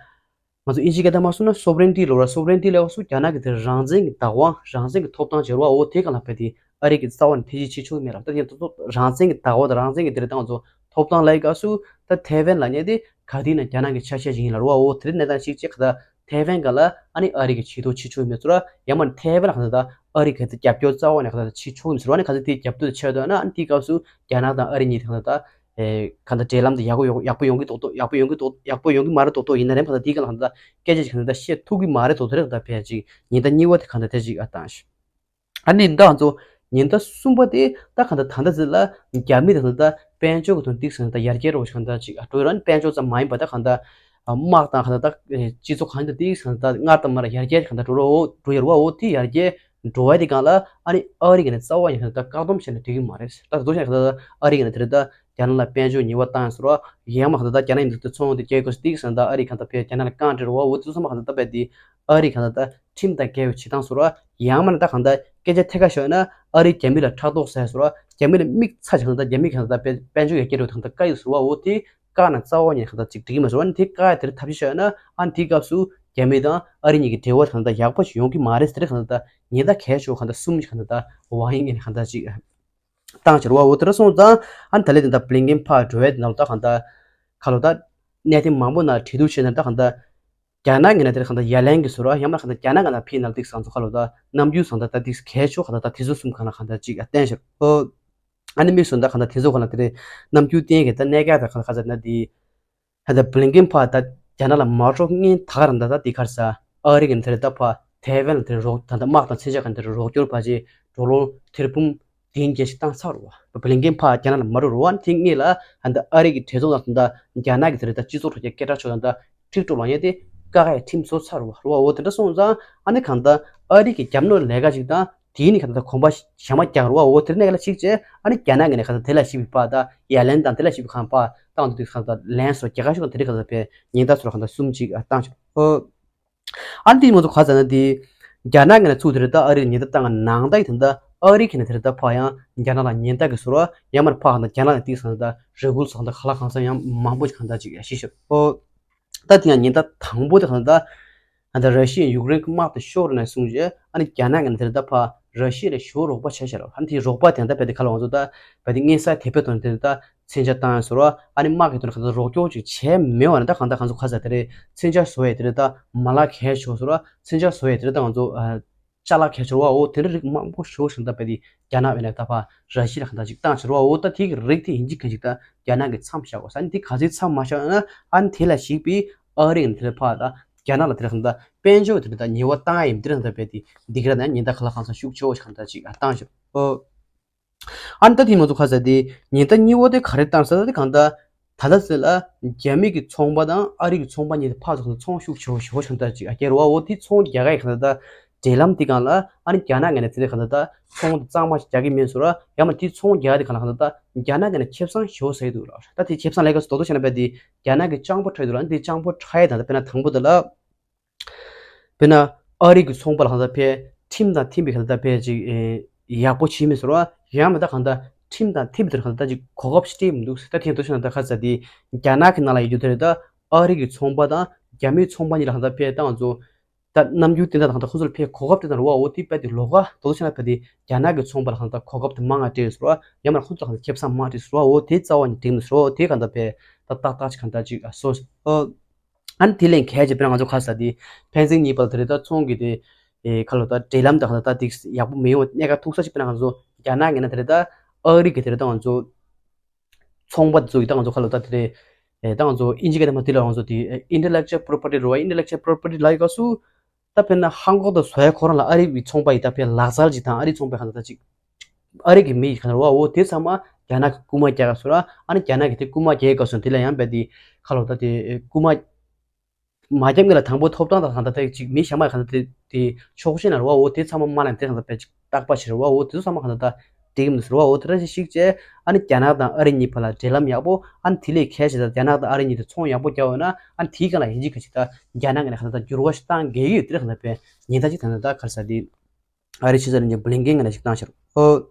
ང་ཚོ་ཨིན་ཇི་སྐད་བརྡ་མ་སོང་ན་སོབ་རེན་ཊི་ལབ་ར། སོབ་རེན་ཊི་ལབ་སུ་རྒྱ་ནག་གི་དེ་རང་བཙན་གྱི་བདག་དབང་རང་བཙན་གྱི་ཐོབ་ཐང་ཟེར་བ་འོ་དེ་གང་ལ་བས་དེ་ཨ་རི་གི་རྩ་བ་ནས་ཐེ་ཇུས་བྱེད་ཆོག་གི་མེད་ར། ད་དེ་ད་རང་བཙན་གྱི་བདག་དབང་དང་རང་བཙན་གྱི་དེ་རེད་ད་ང་ཚོ་ཐོབ་ཐང་ལ་ཡི་ག་སུ་ད་ཐེ་ཝན་ལ་ཉེ་དེ་ག་དེ་ན་རྒྱ་ནག་གི་ཆ་ཤས་ཤིག་ཡིན་ལ་ར་བ་འོ་དེ་རེད་གནས་སྟངས་ཤིག་ཅེས་ག་ད་ཐེ་ཝན་ག་ལ་ཨ་ནི་ཨ་རི་གི་ཇུས་གཏོགས་བྱེད་ཆོག་གི་མེད་ཚུལ་ར། ཡང་མ་ཐེ་ཝན་ལ་གང་ལྟར་ཨ་རི་ག་ཚོད་རྒྱབ་སྐྱོར་རྩ་བ་ནས་གང་ལྟར་བྱེད་ཆོག་གི་མེད་ཚུལ་ར། ཨ་ནི་ག་ཚོད་དེ་རྒྱབ་སྐྱོར་དེ་བྱས་འདུག་ན་ཨ་ནི་དེའི་སྐབས་སུ་རྒྱ་ནག་དང་ཨ་རི་གཉིས་དེ་གང་ལྟར། ཨེ་གང་ལྟར་འབྲེལ་ལམ་དེ་ཡག་པོ་ཡོང་ཡག་པོ་ཡོང་གི་འདུག་འདུག་ཡག་པོ་ཡོང་གི་མ་རེད་འདུག་འདུག་ཡིན་ན་རེད་མ་གཏོགས་དེའི་སྒང་ལ་གང་ལྟར་སྐད་ཆ་ཞིག་གང་ལྟར་བཤད་ཐུབ་ཀྱི་མ་རེད་འདུག་དེ་རེད་གང་ལྟར་བས་ཅིག་ཉེན་བརྡ་གཉིས་པ་དེ་གང་ལྟར་དེ་ཅིག་ཨ་བཏང་ཞིག་ཨ་ནི་ད་ང་ཚོ་ཉེན་བརྡ་གསུམ་པ་དེ་ད་གང་ལྟར་ད་ལྟ་ཟེར་ལ་རྒྱ་མི་དང་ད་ལྟ་དཔལ་འབྱོར་གྱི་དོན་ཏིག་ཟེར་ན་ད་ཡར་རྒྱས་རོགས་ཞིག་གང་ལྟར་ཅིག་ཨ་འགྲོ་ཡོད་ར། ཨ་ནི་དཔལ་འབྱོར་ཙམ་མ་ཡིན་པ་ད་གང་ལྟར་དམག་དང་གང་ལྟར་ད་སྤྱི་ཚོགས་གང་ལྟར་ཏིག་ཟེར་ན་ད་སྔར་དང་མར་ཡར་རྒྱས་གང་ལྟར་འགྲོ་རོགས་འགྲོ་ཡོད་ར་བ། འོ་དེ་ཡར་རྒྱས་འགྲོ་བ་དེ་སྒང་ལ་ཨ་ནི་ཨ་རི་གི་ནས་རྩ་བ་ཡིན་ན་ད་བཀག་སྡོམ་བྱས་ན་འགྲིག་གི་མ་རེད། ད་དུང་ཞིག་ད་ཨ་རི་གི་ནས་དེ་རེད་ད་རྒྱ་ནག་ལ་དཔལ་འབྱོར་ཉེས་པ་བཏང་ཟེར་བ་ཡང་མ་གང་ད་རྒྱ་ནག་ཡིན་ད་ཚོང་དེ་སྐྱེལ་དགོས་ཏིག་ཟེར་ད་ཨ་རི་གང་ད་བས་རྒྱ་ནག་ལ་རྐང་བྲེལ་བ་འོ་དེ་ཚོ་མ་གང་ད་ད་བས་དེ་ཨ་རི་གང་ད་ད་ཁྲིམས་དང་འགལ་བའི་བྱེད་སྟངས་ཟེར་བ་ཡང་མ་ན་ད་གང་ད་སྐད་ཆ་ཐད་ཀ་ཤོད་ན་ཨ་རི་རྒྱ་མི་ལ་ཕྲག་དོག་ཟེར་ཟེར་བ་རྒྱ་མི་ལ་མིག་ཚ་ཞིག་གང་ད་རྒྱ་མི་གང་ད་ད་དཔལ་འབྱོར་ཡར་རྒྱས་འགྲོ་གང་ད་བཀག་ཡོད་ཟེར་བ་འོ་དེ་བཀག་ན་རྩ་བ་ཉིད་གང་ད་ཅིག་འགྲིག་གི་མ་ཟེར་བ་ནི་དེ་བཀག་ཡ་དེར་ཐབས་ཤེས་ཤོད་ན་ཨ་ནི་དེའི་སྐབས་སུ་རྒྱ་མི་དང་ཨ་རི་གཉིས་ཀྱི་འབྲེལ་བ་གང་ད་ཡག་པོ་ཞིག་ཡོང་གི་མ་རེད་ཟེར་གང་ད་ད་ཉེན་བརྡ་གལ་ཆེ་བ་གང་ད་གསུམ་ཞིག་གང་ད་ད་ཝང་ཡི་ངས་ནས་གང་ད་ཅིག་བཏང་ཕྱིར་བ་འོ་དེ་འདྲ་སོང་ཙང་ཨ་ནི་ད་ལས་དེ་འདྲ་བླིན་ཀིན་ཕར་འགྲོ་བའི་དེ་ནང་ལ་ད་གང་ལྟར་ཁ་ལོ་ད་གནད་དོན་མང་པོ་ནང་གྲོས་བསྡུར་བྱས་ནས་ད་གང་ལྟར་རྒྱ་ནག་གི་ནང་དེར་གང་ལྟར་ཡ་ལན་གྱི་ཟུར་ར་ཡང་མ་གང་ལྟར་རྒྱ་ནག་གི་ནང་ཕི་ནང་ཏིག་སང་ཚོ་ཁ་ལོ་ད་ནམ་རྒྱུན་སང་ད་ད་ཏིག་གལ་ཆོག་གང་ལྟར་ད་དེ་ཚོ་གསུམ་གང་ལ་གང་ལྟར་ཅིག་བསྟན་ཕྱིར་ཨོ། ཨ་ནི་དམིགས་སུ་ད་གང་ལྟར་དེ་ཚོ་གང་ལ་དེ་རེད་ནམ་རྒྱུན་བསྟན་གི་ད་གནད་འགག་ད་གང་ལ་གང་ལྟར་ན་དེ། ད་ལྟ་བླིན་ཀིན་ཕར་ད་རྒྱ་ནག་ལ་མ་འགྲོ་སྔོན་ད་ག་རང་ད་ད་དེ་གར་ས་ཨ་རི་གི་དེར་ད་ཕར་ཐའེ་ཝན་ལ་དེར་རོགས་ད་ད་དམག་དང་མཚོན་ཆ་ག་དེར་རོགས་སྐྱོར་ཕར་ཅིག་འགྲོ་ལོང་ཐེར་འབུམ་བདུན་བརྒྱད་ཅིག་བཏང་ཚར་བ། བླིན་ཀིན་ཕར་རྒྱ་ནག་ལ་མ་འགྲོ་རུ་བ་དེ་སྔོན་ལ་ད་ཨ་རི་གི་གྲོས་ཚོགས་ནང་ད་རྒྱ་ནག་གི་དེར་ད་སྤྱི་ཚོགས་དྲ་རྒྱ་སྐད་གྲགས་ཆོག་ད་ད་ཀྲིག་ཀྲུག་ལ་ཡང་དེ་བཀག་ཡ་ཁྲིམས་བཟོ་ཚར་བ་རུ་བ་འོ་དེ་འདྲ་སོང་ཙང་ཨ་ནི་གང་ད་ཨ་རི་གི་རྒྱབ་ནོར་ལས་ཀ་ཅིག་དང་། དེའི་ནི་ག་ད་གོམ་པ་ཞ་མ་རྒྱག་རུ་བ་འོ་དེར་ནས་ག་ལ་ཞིག་བྱས་ཨ་ནི་རྒྱ་ནག་གི་ནས་ག་ད་དེ་ལ་ཞིག་པའི་པ་ད་ཡ་ལན་དང་དེ་ལ་ཞིག་པའི་གང་པ་བཏང་འདུག་དེ་ག་ད་ལན་སོ་རྒྱ་གར་ཤོག་དེ་རིགས་ག་ད་པའི་ཉེན་བརྡ་ཚོར་ག་ད་གསུམ་ཅིག་བཏང་ཆོག་ཨོ། ཨ་ནི་དེ་མ་ཚོ་ག་ད་ན་དེ་རྒྱ་ནག་གི་ནས་ཚུགས་དེ་རེད་ད་ཨ་རིར་ཉེན་བརྡ་བཏང་ནང་ད་ཡི་དེ་ད་ཨ་རི་གི་ནས་དེ་རེད་ད་ཕ་ཡང་རྒྱ་ནག་ལ་ཉེན་བརྡ་གི་ཟུར་བ་ཡང་མར་ཕ་ག་ད་རྒྱ་ནག་ལ་དེ་ག་ད་རེ་སྐུལ་སོགས་ད་ག་ལ་གང་ས་ཡང་མང་པོ་ཅིག་ག་ད་ཅིག་ཡ་ཤི་ཤོག་ཨོ། ད་དེ་ཡང་ཉེན་བརྡ་དང་པོ་དེ་གང་ལྟར་ད་ཨ་ད་ར་ཤི་ཡས་ཡུཀ་རེན་གྱི་དམག་དེ་ཤོར་ནས་བཟུང་རྗེས་ཨ་ནི་རྒྱ་ནག་གི་ནས་དེ་ད་ཕར་ར་ཤི་ཡ་ལ་ཞོར་རོགས་པ་བྱས་ཤག་ར། ཨ་ནི་དེ་རོགས་པ་དེ་ད་བས་དེ་ག་ལ་ང་ཚོ་ད་བས་དེ་མངོན་གསལ་དོད་པོའི་ཐོག་ནས་དེ་ད་མཚོན་ཆ་བཏང་ཡ་ཟེར་བ་ཨ་ནི་དམག་གི་ཐོག་ནས་ག་ཚོད་རོགས་སྐྱོར་ཅིག་བྱས་མེད་བ་ནི་ད་གང་ལྟར་གང་ཚོ་ག་ཚ་དེ་རེད་མཚོན་ཆ་བཟོ་ཡས་དེ་རེད་ད་མ་ལག་གལ་ཆེ་བ་ཟེར་བ་མཚོན་ཆ་བཟོ་ཡས་དེ་རེད་ད་ང་ཚོ་ཨ། ཅ་ལག་གལ་ཆེ་བ་འོ་དེ་འདྲ་རིགས་མང་པོ་ཞེ་པོ་ཞིག་ད་བས་དེ་རྒྱ་ནག་བས་ནས་ད་ཕར་ར་ཤི་ཡ་ལ་གང་ལྟར་ཅིག་བཏང་ཕྱིར་བ་འོ་ད་དེ་གི་རིགས་དེ་ཡིན་གཅིག་མིན་གཅིག་ད་རྒྱ་ནག་གི་མཚམས་བཞག་དགོས་ས་ནི་དེ་ག་ཚོད་མཚམས་མ་བཞག་ན་ཨ་ནི་དེ་ལ་གཞིགས་པའི་ཨ་རི་ཡིན་དེ་ལ་ཕར་ད་རྒྱ་ནག་ལ་དེ་ལ་གང་ལྟར་དཔལ་འབྱོར་དེ་ལ་ད་ཉེས་པ་བཏང་ཡ་ཡིན་དེ་ལ་གང་ལྟར་བས་དེ་འདི་ག་ར་ད་ཉེན་བརྡ་ག་ལ་གང་ས་ཤུགས་ཆེ་བོ་ཞིག་གང་ལྟར་ཅིག་བཏང་ཕྱིར་འོ། ཨ་ནི་ད་དེ་མ་ཚོ་ག་ས་དེ་ཉེན་བརྡ་གཉིས་པོ་དེ་ག་རེ་བཏང་ས་དེ་གང་ལྟར་ད་ལྟ་ཟེར་ལ་རྒྱ་མི་གི་ཚོང་པ་དང་ཨ་རི་གི་ཚོང་པ་གཉིས་དེ་ཕར་ཚུར་ཚོང་ཤུགས་ཆེ་བོ་ཞེ་པོ་ཞིག་ད་ཅིག་ཨ་རྒྱ་རུ་བ་འོ་དེ་ཚོང་རྒྱག་ག་ཡི་གང་ལྟར་ད་འབྲེལ་ལམ་དེ་སྒང་ལ་ཨ་ནི་རྒྱ་ནག་ངོས་ནས་དེ་ནས་གང་ལྟར་ད་ཚོང་དེ་གཙང་མ་ཞིག་རྒྱག་གི་མིན་ཟེར་བ་ཡང་མ་དེ་ཚོང་རྒྱག་ག་དེ་གང་ལ་གང་ལྟར་ད་རྒྱ་ནག་ངོས་ནས་ཁེ་བཟང་ཞེ་པོ་ཟ་གི་འདུག་ལ། ད་དེ་ཁེ་བཟང་ལས་ཀ་ཚོ་རྡོག་རྡོག་བྱས་ན་བས་དེ་རྒྱ་ནག་གི་སྤྱང་པོ་ཁྲོད་དུ་ལ་ཨ་ནི་དེ་སྤྱང་པོ་ཁྲ་ཡི་ད་ལྟ་དཔེར་ན་དང་པོ་དེ་ལ། དཔེར་ན་ཨ་རི་གི་ཚོང་པ་ལ་གང་ལྟར་ཕར་ཁྲིམས་དང་མཐུན་པའི་གང་ལྟར་ཕར་ཅིག་ཨེ་ཡག་པོ་བྱེད་མི་ཟེར་བ་ཡང་མི་ད་གང་ལྟར་ཁྲིམས་དང་མཐུན་པའི་དེར་གང་ལྟར་ཅིག་གོ་སྐབས་སྤྲད་མི་འདུག་ད་དེ་འདུག་ཤ་ན་ད་ཁ་ཚ་དེ་རྒྱ་ནག་གི་ནང་ལ་ཡོད་རྒྱུ་དེ་རེད་ད་ཨ་རི་གི་ཚོང་པ་དང་རྒྱ་མིའི་ཚོང་པ་གཉིས་ལ་གང་ལྟར་ཕར་ད་ང་ཚོ་ད་ནམ་རྒྱུན་དེ་འདྲ་དང་ད་ཁོ་ཚོ་ལ་ཕར་གོ་སྐབས་དེ་ལྟར་བ་འོ་དེ་དཔེ་དེ་ལོགས་ཀ་འདུག་ཤ་ན་ཕར་དེ་རྒྱ་ནག་གི་ཚོང་པ་ལ་གང་ལྟར་གོ་སྐབས་དེ་མང་ང་སྤྲད་ཟེར་བ་ཡང་མ་ཁོ་ཚོ་ལ་གང་ལྟར་ཁེ་བཟང་མང་སྤྲད་ཟེར་བ་འོ་དེ་རྩ་བ་ནས་འགྲིག་མི་ཟེར་བ་འོ་དེ་གང་ལྟར་ཕར་ད་ཏག་ཏག་ཅིག་གང་ལྟར་ཅིག་ཨ་སོ་སོ། ཨ་ནི་དེ་ལས་གལ་ཆེ་དཔེར་ན་ང་ཚོ་ག་ས་དེ་ཕན་ཚུན་གཉིས་བར་དེ་རེད་ད་ཚོང་གི་དེ་ཨེ་ཁ་ལོ་ད་འབྲེལ་ལམ་དང་ད་དེ་ཡག་པོ་མི་ཡོང་བ་གནད་འགག་ཐུག་ས་ཅིག་དཔེར་ན་ང་ཚོ་རྒྱ་ནག་ངོས་ནས་དེ་རེད་ད་ཨ་རི་གི་དེ་རེད་ད་ང་ཚོ་ ཚོང་པ་དེ་ཚོ་གི་ད་ང་ཚོ་ཁ་ལོ་ད་དེ་རེད། ཨེ་ད་ང་ཚོ་ཨིན་ཇི་སྐད་དེ་མ་དེ་ལ་ང་ཚོ་དེ་intellectual property རེད་བ། intellectual property ལ་ཡི་ག་སུ་ད་དཔེར་ན་ཧང་ཀོང་དང་བཟོ་ཡ་ཁོ་རང་ལ་ཨ་རི་བའི་ཚོང་པ་ཡི་ད་དཔེ་ལག་རྩལ་ཅིག་དང་ཨ་རི་ཚོང་པའི་གང་ད་ཅིག་ཨ་རི་གི་མི་ཡི་གང་རེད་བ། འོ་དེ་ཚང་མ་རྒྱ་ནག་གི་རྐུ་མ་རྒྱག་ག་སོ་ར། ཨ་ནི་རྒྱ་ནག་གི་དེ་རྐུ་མ་རྒྱག་ག་སོ་དེ་ལ་ཡང་དཔེ་དེ་ཁ་ལོ་ད་དེ་རྐུ་མ། མ་རྒྱབ་ངེས་ལ་དང་པོ་ཐོབ་ཐང་དང་གང་ལྟར་ཅིག་མི་གཞན་མ་གང་ལྟར་དེ་ཆོག་ཤེས་ན་རེད་བ། འོ་དེ་ཚང་མ་མ་ལན་དེ་གང་ལྟར་དཔེ་ཅིག་བརྟག་པ་བྱེད་རེད་བ། འོ་དེ་ཚོ་ཚང་མ་གང་ལྟར་ད་འགྲིག་གི་མི་འདུག་ཟེར་བ། འོ་དེ་འདྲ་ཞིག་ཤིག་བྱས། ཨ་ནི་རྒྱ་ནག་དང་ཨ་རི་གཉིས་བར་ལ་འབྲེལ་ལམ་ཡག་པོ། ཨ་ནི་དེ་ལས་གལ་ཆེ་ད་རྒྱ་ནག་དང་ཨ་རི་གཉིས་དེ་ཚོང་ཡག་པོ་རྒྱག་འོས་ན། ཨ་ནི་དེའི་སྒང་ལ་ཡིན་གཅིག་ག་གཅིག་ད་རྒྱ་ནག་གི་ནས་གང་ལྟར་ད་འགྱུར་བ་ཞིག་བཏང་དགོས་ཀྱི་ཡོད། དེ་གང་ལྟར་དཔེ་ཉེན་བརྡ་ཅིག་ད་ནི་ད་ག་རེ་ཟེར་དེ་ཨ་རི་ཕྱི་སྲིད་བློན་ཆེན་བྷི་ལིན་ཀེན་གྱིས་ནས་ཞིག་བཏང་ཤག་ཨོ།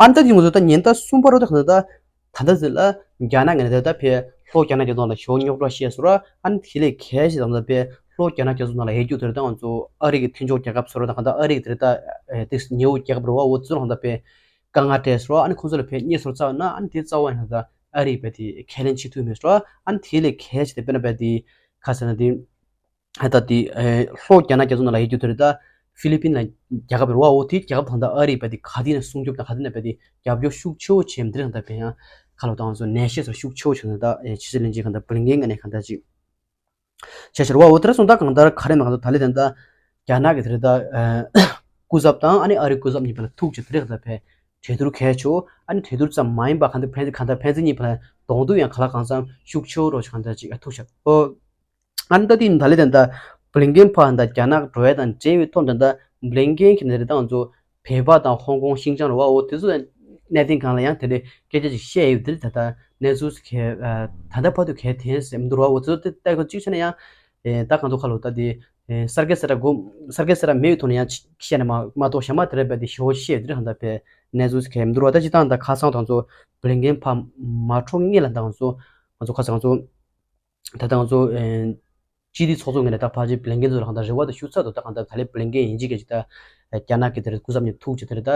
ཨ་ནི་ད་དེ་ང་ཚོ་ད་ཉེན་བརྡ་གསུམ་པ་རོ་ད་གང་ལྟར་ད་ད་ལྟ་ཟེར་ལ་རྒྱ་ནག་གི་ནས་ད་ད་ཕེ་ལྷོ་རྒྱ་ནག་རྒྱ་མཚོ་ལ་ཞོ་རྙོག་དྲ་བཤད་སོ་ར། ཨ་ནི་དེ་ལས་གལ་ཆེ་ད་ད་ཕེ་ལྷོ་རྒྱ་ནག་རྒྱ་མཚོ་ནང་ལ་ཡོད་རྒྱུ་དེར་ད་ང་ཚོ་ཨ་རི་གི་མཐུན་ཕྱོགས་རྒྱལ་ཁབ་སོ་ར་ད་གང་ལྟར་ཨ་རི་གི་དེར་ད་དེ་ཉེ་བོ་རྒྱལ་ཁབ་རོ་བ། འོ་ཚོ་གང་ལྟར་ཕེ་དཀའ་ངལ་འཕྲད་སོ་ར། ཨ་ནི་ཁོང་ཚོ་ལ་ཕེ་རྙེད་སོར་བཙལ་ན། ཨ་ནི་དེ་རྩ་བ་ཡིན་ད་ཨ་རི་ཕེ་དེ་ཁས་ལེན་བྱེད་ཐུབ་མེད་སོ་ར། ཨ་ནི་དེ་ལས་གལ་ཆེ་དེ་དཔེར་ན་ཕེ་དེ་ཁ་ཟེར་ན་དེ། ད་དེ་ལྷོ་རྒྱ་ནག་རྒྱ་མཚོ་ནང་ལ་ཡོད་རྒྱུ་དེ་རེད། ད་ཧྥི་ལི་པིན་ལ་རྒྱལ་ཁབ་རེད་བ། འོ་དེའི་རྒྱལ་ཁབ་དང་ད་ཨ་རི་བ་དེ་ག་དེ་ནས་སྲུང་སྐྱོབ་དང་ག་དེ་ནས་བ་དེ་རྒྱབ་སྐྱོར་ཤུགས་ཆེ་བོ་བྱས་མི་དེ་རེད། ད་བས་ཡང་ཁ་ལོ་དང་སོ་ནན་ཤེས་སོ་ཤུགས་ཆེ་བོ་བྱུང་ནས་ད་ཕྱི་སྲིད་བློན་ཆེན་གང་ད་བྷི་ལིན་ཀེན་ནས་གང་ད་ཅིག་བྱས་ཤར་བ། འོ་དེ་ར་སོང་ད་གང་ལྟར་ག་རེ་མ་གང་ད་ད་ལེ་དེ་ད་རྒྱ་ནག་གི་དེ་རེད། ད་སྐུ་ཚབ་དང་ཨ་ནི་ཨ་རི་སྐུ་ཚབ་གཉིས་བ་ལ་ཐུག་ཅིག་དེ་རེད། ད་བས་གྲོས་བསྡུར་གལ་ཆེ་བོ། ཨ་ནི་གྲོས་བསྡུར་ཙམ་མ་ཡིན་པ་གང་ད་ཕན་གང་ད་ཕན་ཚུན་གཉིས་བ་ལ་གདོང་ཐུག་ཡང་ག་ལ་གང་འཚམ་ཤུགས་ཆེ་བོ་རོ་ཅིག་གང་ད་ཅིག་ཐུག་ཤར་ཨོ། ཨ་ནི་ད་དེ་ད་ལེ་དེ་ད་བྷི་ལིན་ཀེན་ཕར་ད་རྒྱ་ནག་འགྲོ་ཡ་དང་འབྲེལ་བའི་ཐོག་དེ་ད་བྷི་ལིན་ཀེན་གྱིས་ནས་རེད། ད་ང་ཚོ་བོད་པ་དང་ཧོང་ཀོང་ཤིན་ཅང་རེད་བ། འོ་དེ་ཚོ་གནད་དོན་སྒང་ལ་ཡང་དེ་འདྲའི་སྐད་ཆ་ཅིག་བཤད་ཡོད་དེ། ད་ད་གནས་ཚུལ་གལ་ད་ལྟ་བར་དུ་གལ་དེ་ཟེར་མི་འདུག་ར། འོ་དེ་ཚོ་དེ་ལྟ་གོ་གཅིག་བྱས་ན་ཡང་ད་གང་ཚོ་ཁ་ལོ་ད་དེ་གསར་སྐད་ཟེར་ར་གོ་གསར་སྐད་ཟེར་ར་མེད་པའི་ཐོག་ནས་ཡང་བཤད་ནས་མ་མ་གཏོགས་གཞན་མ་དེ་རེད་པས་དེ་ཞོ་བཤད་དེ་རེད། གང་ད་བས་གནས་ཚུལ་གལ་མི་འདུག་ར། ད་ཅི་ད་ད་ཁ་སང་དང་ཚོ་བྷི་ལིན་ཀེན་ཕར་མ་འགྲོ་སྔོན་ལ་ད་ང་ཚོ་ང་ཚོ་ཁ་སང་ཚོ། ད་ལྟ་ང་ཚོ་ཨེ་སྤྱི་བདེ་ཚོགས་གཙོ་ངོས་ནས་ད་ཕལ་ཆེར་བྷི་ལིན་ཀེན་ཚོ་ལ་གང་ལྟར་རེ་བ་དང་ཞུ་ཚར་འདུག་ད་གང་ལྟར་ད་ལན་བྷི་ལིན་ཀེན་ཡིན་གཅིག་གི་ཅིག་ད་རྒྱ་ནག་གི་དེར་སྐུ་ཚབ་ནས་ཐུག་ཅིག་དེར་ད་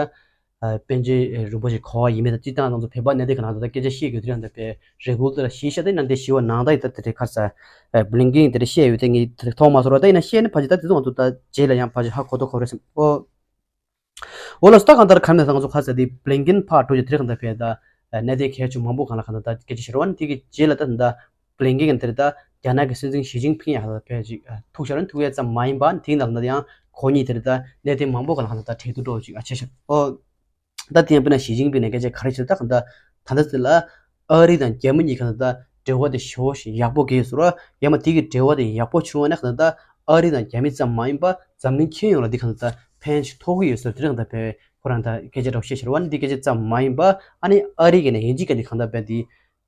པཎ་ཆེན་རིན་པོ་ཆེ་ག་པར་ཡིན་མིན་ད་སྤྱིར་བཏང་ང་ཚོ་བོད་པ་གནད་དོན་ག་ནང་ད་སྐད་ཆ་བཤད་དགོས་དུས་ཡང་ད་པའི་རེ་སྐུལ་དེ་ལ་གཞི་བཞག་སྟེ་ན་འདི་ཞི་བ་ནང་ད་ཡི་ད་དེ་རེད། ཁ་ས་བྷི་ལིན་ཀེན་དེར་བཤད་ཡོད་དེ་ངས་དེ་མཐོང་མ་སོང་ར། ད་ཡིན་ན་བཤད་ན་ཕལ་ཆེར་ད་དེ་ཚོ་ང་ཚོ་ད་རྗེས་ལ་ཡང་ཕལ་ཆེར་ཧ་གོ་ཐུབ་ཁོ་རེད་བསམ་ཨོ། འོ་ལགས་སོ། ད་གང་ལྟར་ག་རེ་ན་ད་ང་ཚོ་ཁ་ས་དེ་བྷི་ལིན་ཀེན་ཕར་འགྲོ་རྒྱུ་དེ་རིང་ད་ཕེ་ད་གནད་དོན་གལ་ཆེ་མང་པོ་སྒང་ལ་གང་ལྟར་ད་སྐད་ཆ་བཤད་རོགས། དེ་གི་རྗེས་ལ་ད་ད་བྷི་ལིན་ཀེན་དེར་ད་རྒྱ་ནག་གི་སྲིད་འཛིན་ཞི་ཅིན་ཕིང་ཡང་ད་ཕེ་ཅིག་ཐུག་ཤར་ཐུག་ཡས་ཙམ་མ་ཡིན་པ་དེའི་ནང་ད་ཡང་ཁོ་གཉིས་དེར་ད་གནད་དོན་མང་པོ་སྒང་ལ་གང་ལྟར་ད་གྲོས་བསྡུར་འགྲོ་ཅིག་ཨ་བྱས་ཤག་ཨོ། ད་དེ་ཡང་དཔེར་ན་ཞི་ཅིན་ཕིང་ནས་སྐད་ཆ་ག་རེ་བཤད་ད་གང་ལྟར་ད་ད་ཟེར་ལ། ཨ་རི་དང་རྒྱ་མི་གཉིས་གང་ལྟར་འབྲེལ་བ་དེ་ཞེ་པོ་ཞིག་ཡག་པོ་གལ་སོང་ར། ཡང་མ་དེ་གི་འབྲེལ་བ་དེ་ཡག་པོ་བྱུང་བ་ན་གང་ལྟར་ཨ་རི་དང་རྒྱ་མི་ཙམ་མ་ཡིན་པ་འཛམ་གླིང་ཁྱོན་ཡོངས་ལ་འདི་གང་ལྟར་ཕན་ཞིག་ཐོགས་ཀྱི་ཡོད་ཟེར་དེ་རིང་ད་བས་ཁོ་རང་ད་སྐད་ཆ་འདྲ་བོ་བཤད་ཤར་བ་ནི་འདི་སྐད་ཆ་ཙམ་མ་ཡིན་པ། ཨ་ནི་ཨ་རི་གི་ནས་ཡིན་གཅིག་ག་ནི་གང་ལྟར་བས་དེ་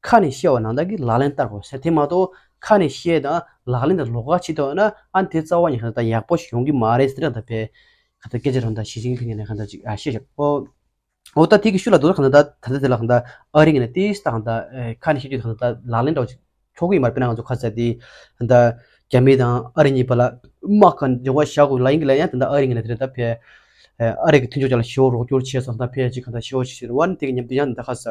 ཁ་ནས་བཤད་པ་ནང་ལྟར་གྱི་ལག་ལེན་བསྟར་དགོས་ཟེར། དེ་མ་གཏོགས་ཁ་ནས་བཤད་དང་ལག་ལེན་དང་ལོགས་ཀ་བྱེད་ཐུབ་ན་ཨ་ནི་དེ་རྩ་བ་ནས་གང་ལྟར་ཡག་པོ་ཞིག་ཡོང་གི་མ་རེད་ཟེར་དེ་རིང་ད་བས་གང་ལྟར་སྐད་ཆ་རང་ད་ཞི་ཅིན་ཕིང་གི་ནས་གང་ལྟར་ཅིག་ཨ་བཤད་ཤར་ཨོ། འོ་ད་དེ་གི་ཤུལ་ལ་དོ་གང་ལྟར་ད་ད་ལྟ་དེ་ལ་གང་ལྟར་ཨ་རི་གི་ནས་ཏིས་ད་གང་ལྟར་ཁ་ནས་བཤད་རྒྱུ་གང་ལྟར་ལག་ལེན་འདྲ་བོ་ཆོག་གི་ཡོད་མ་རེད། དཔེར་ན་ང་ཚོ་ཁ་ས་དེ་གང་ལྟར་རྒྱ་མི་དང་ཨ་རི་གཉིས་བར་ལ་དམག་གི་འབྲེལ་བ་བཞག་དགོས་ལབ་ཡིན་གི་ལབ་ཡང་དེ་འདྲ་ཨ་རི་གི་ནས་དེ་ད་ཕེ་ཨ་རི་གི་མཐུན་ཕྱོགས་ཅག་ལ་ཞེ་པོ་རོགས་སྐྱོར་བྱས་སོང་། ད་ཕེ་ཅིག་གང་ལྟར་ཞེ་པོ་ཞིག་རེད་བ། ནི་དེ་གི་མཉམ་དུ་ཡང་འདི་ད་ཁ་ས་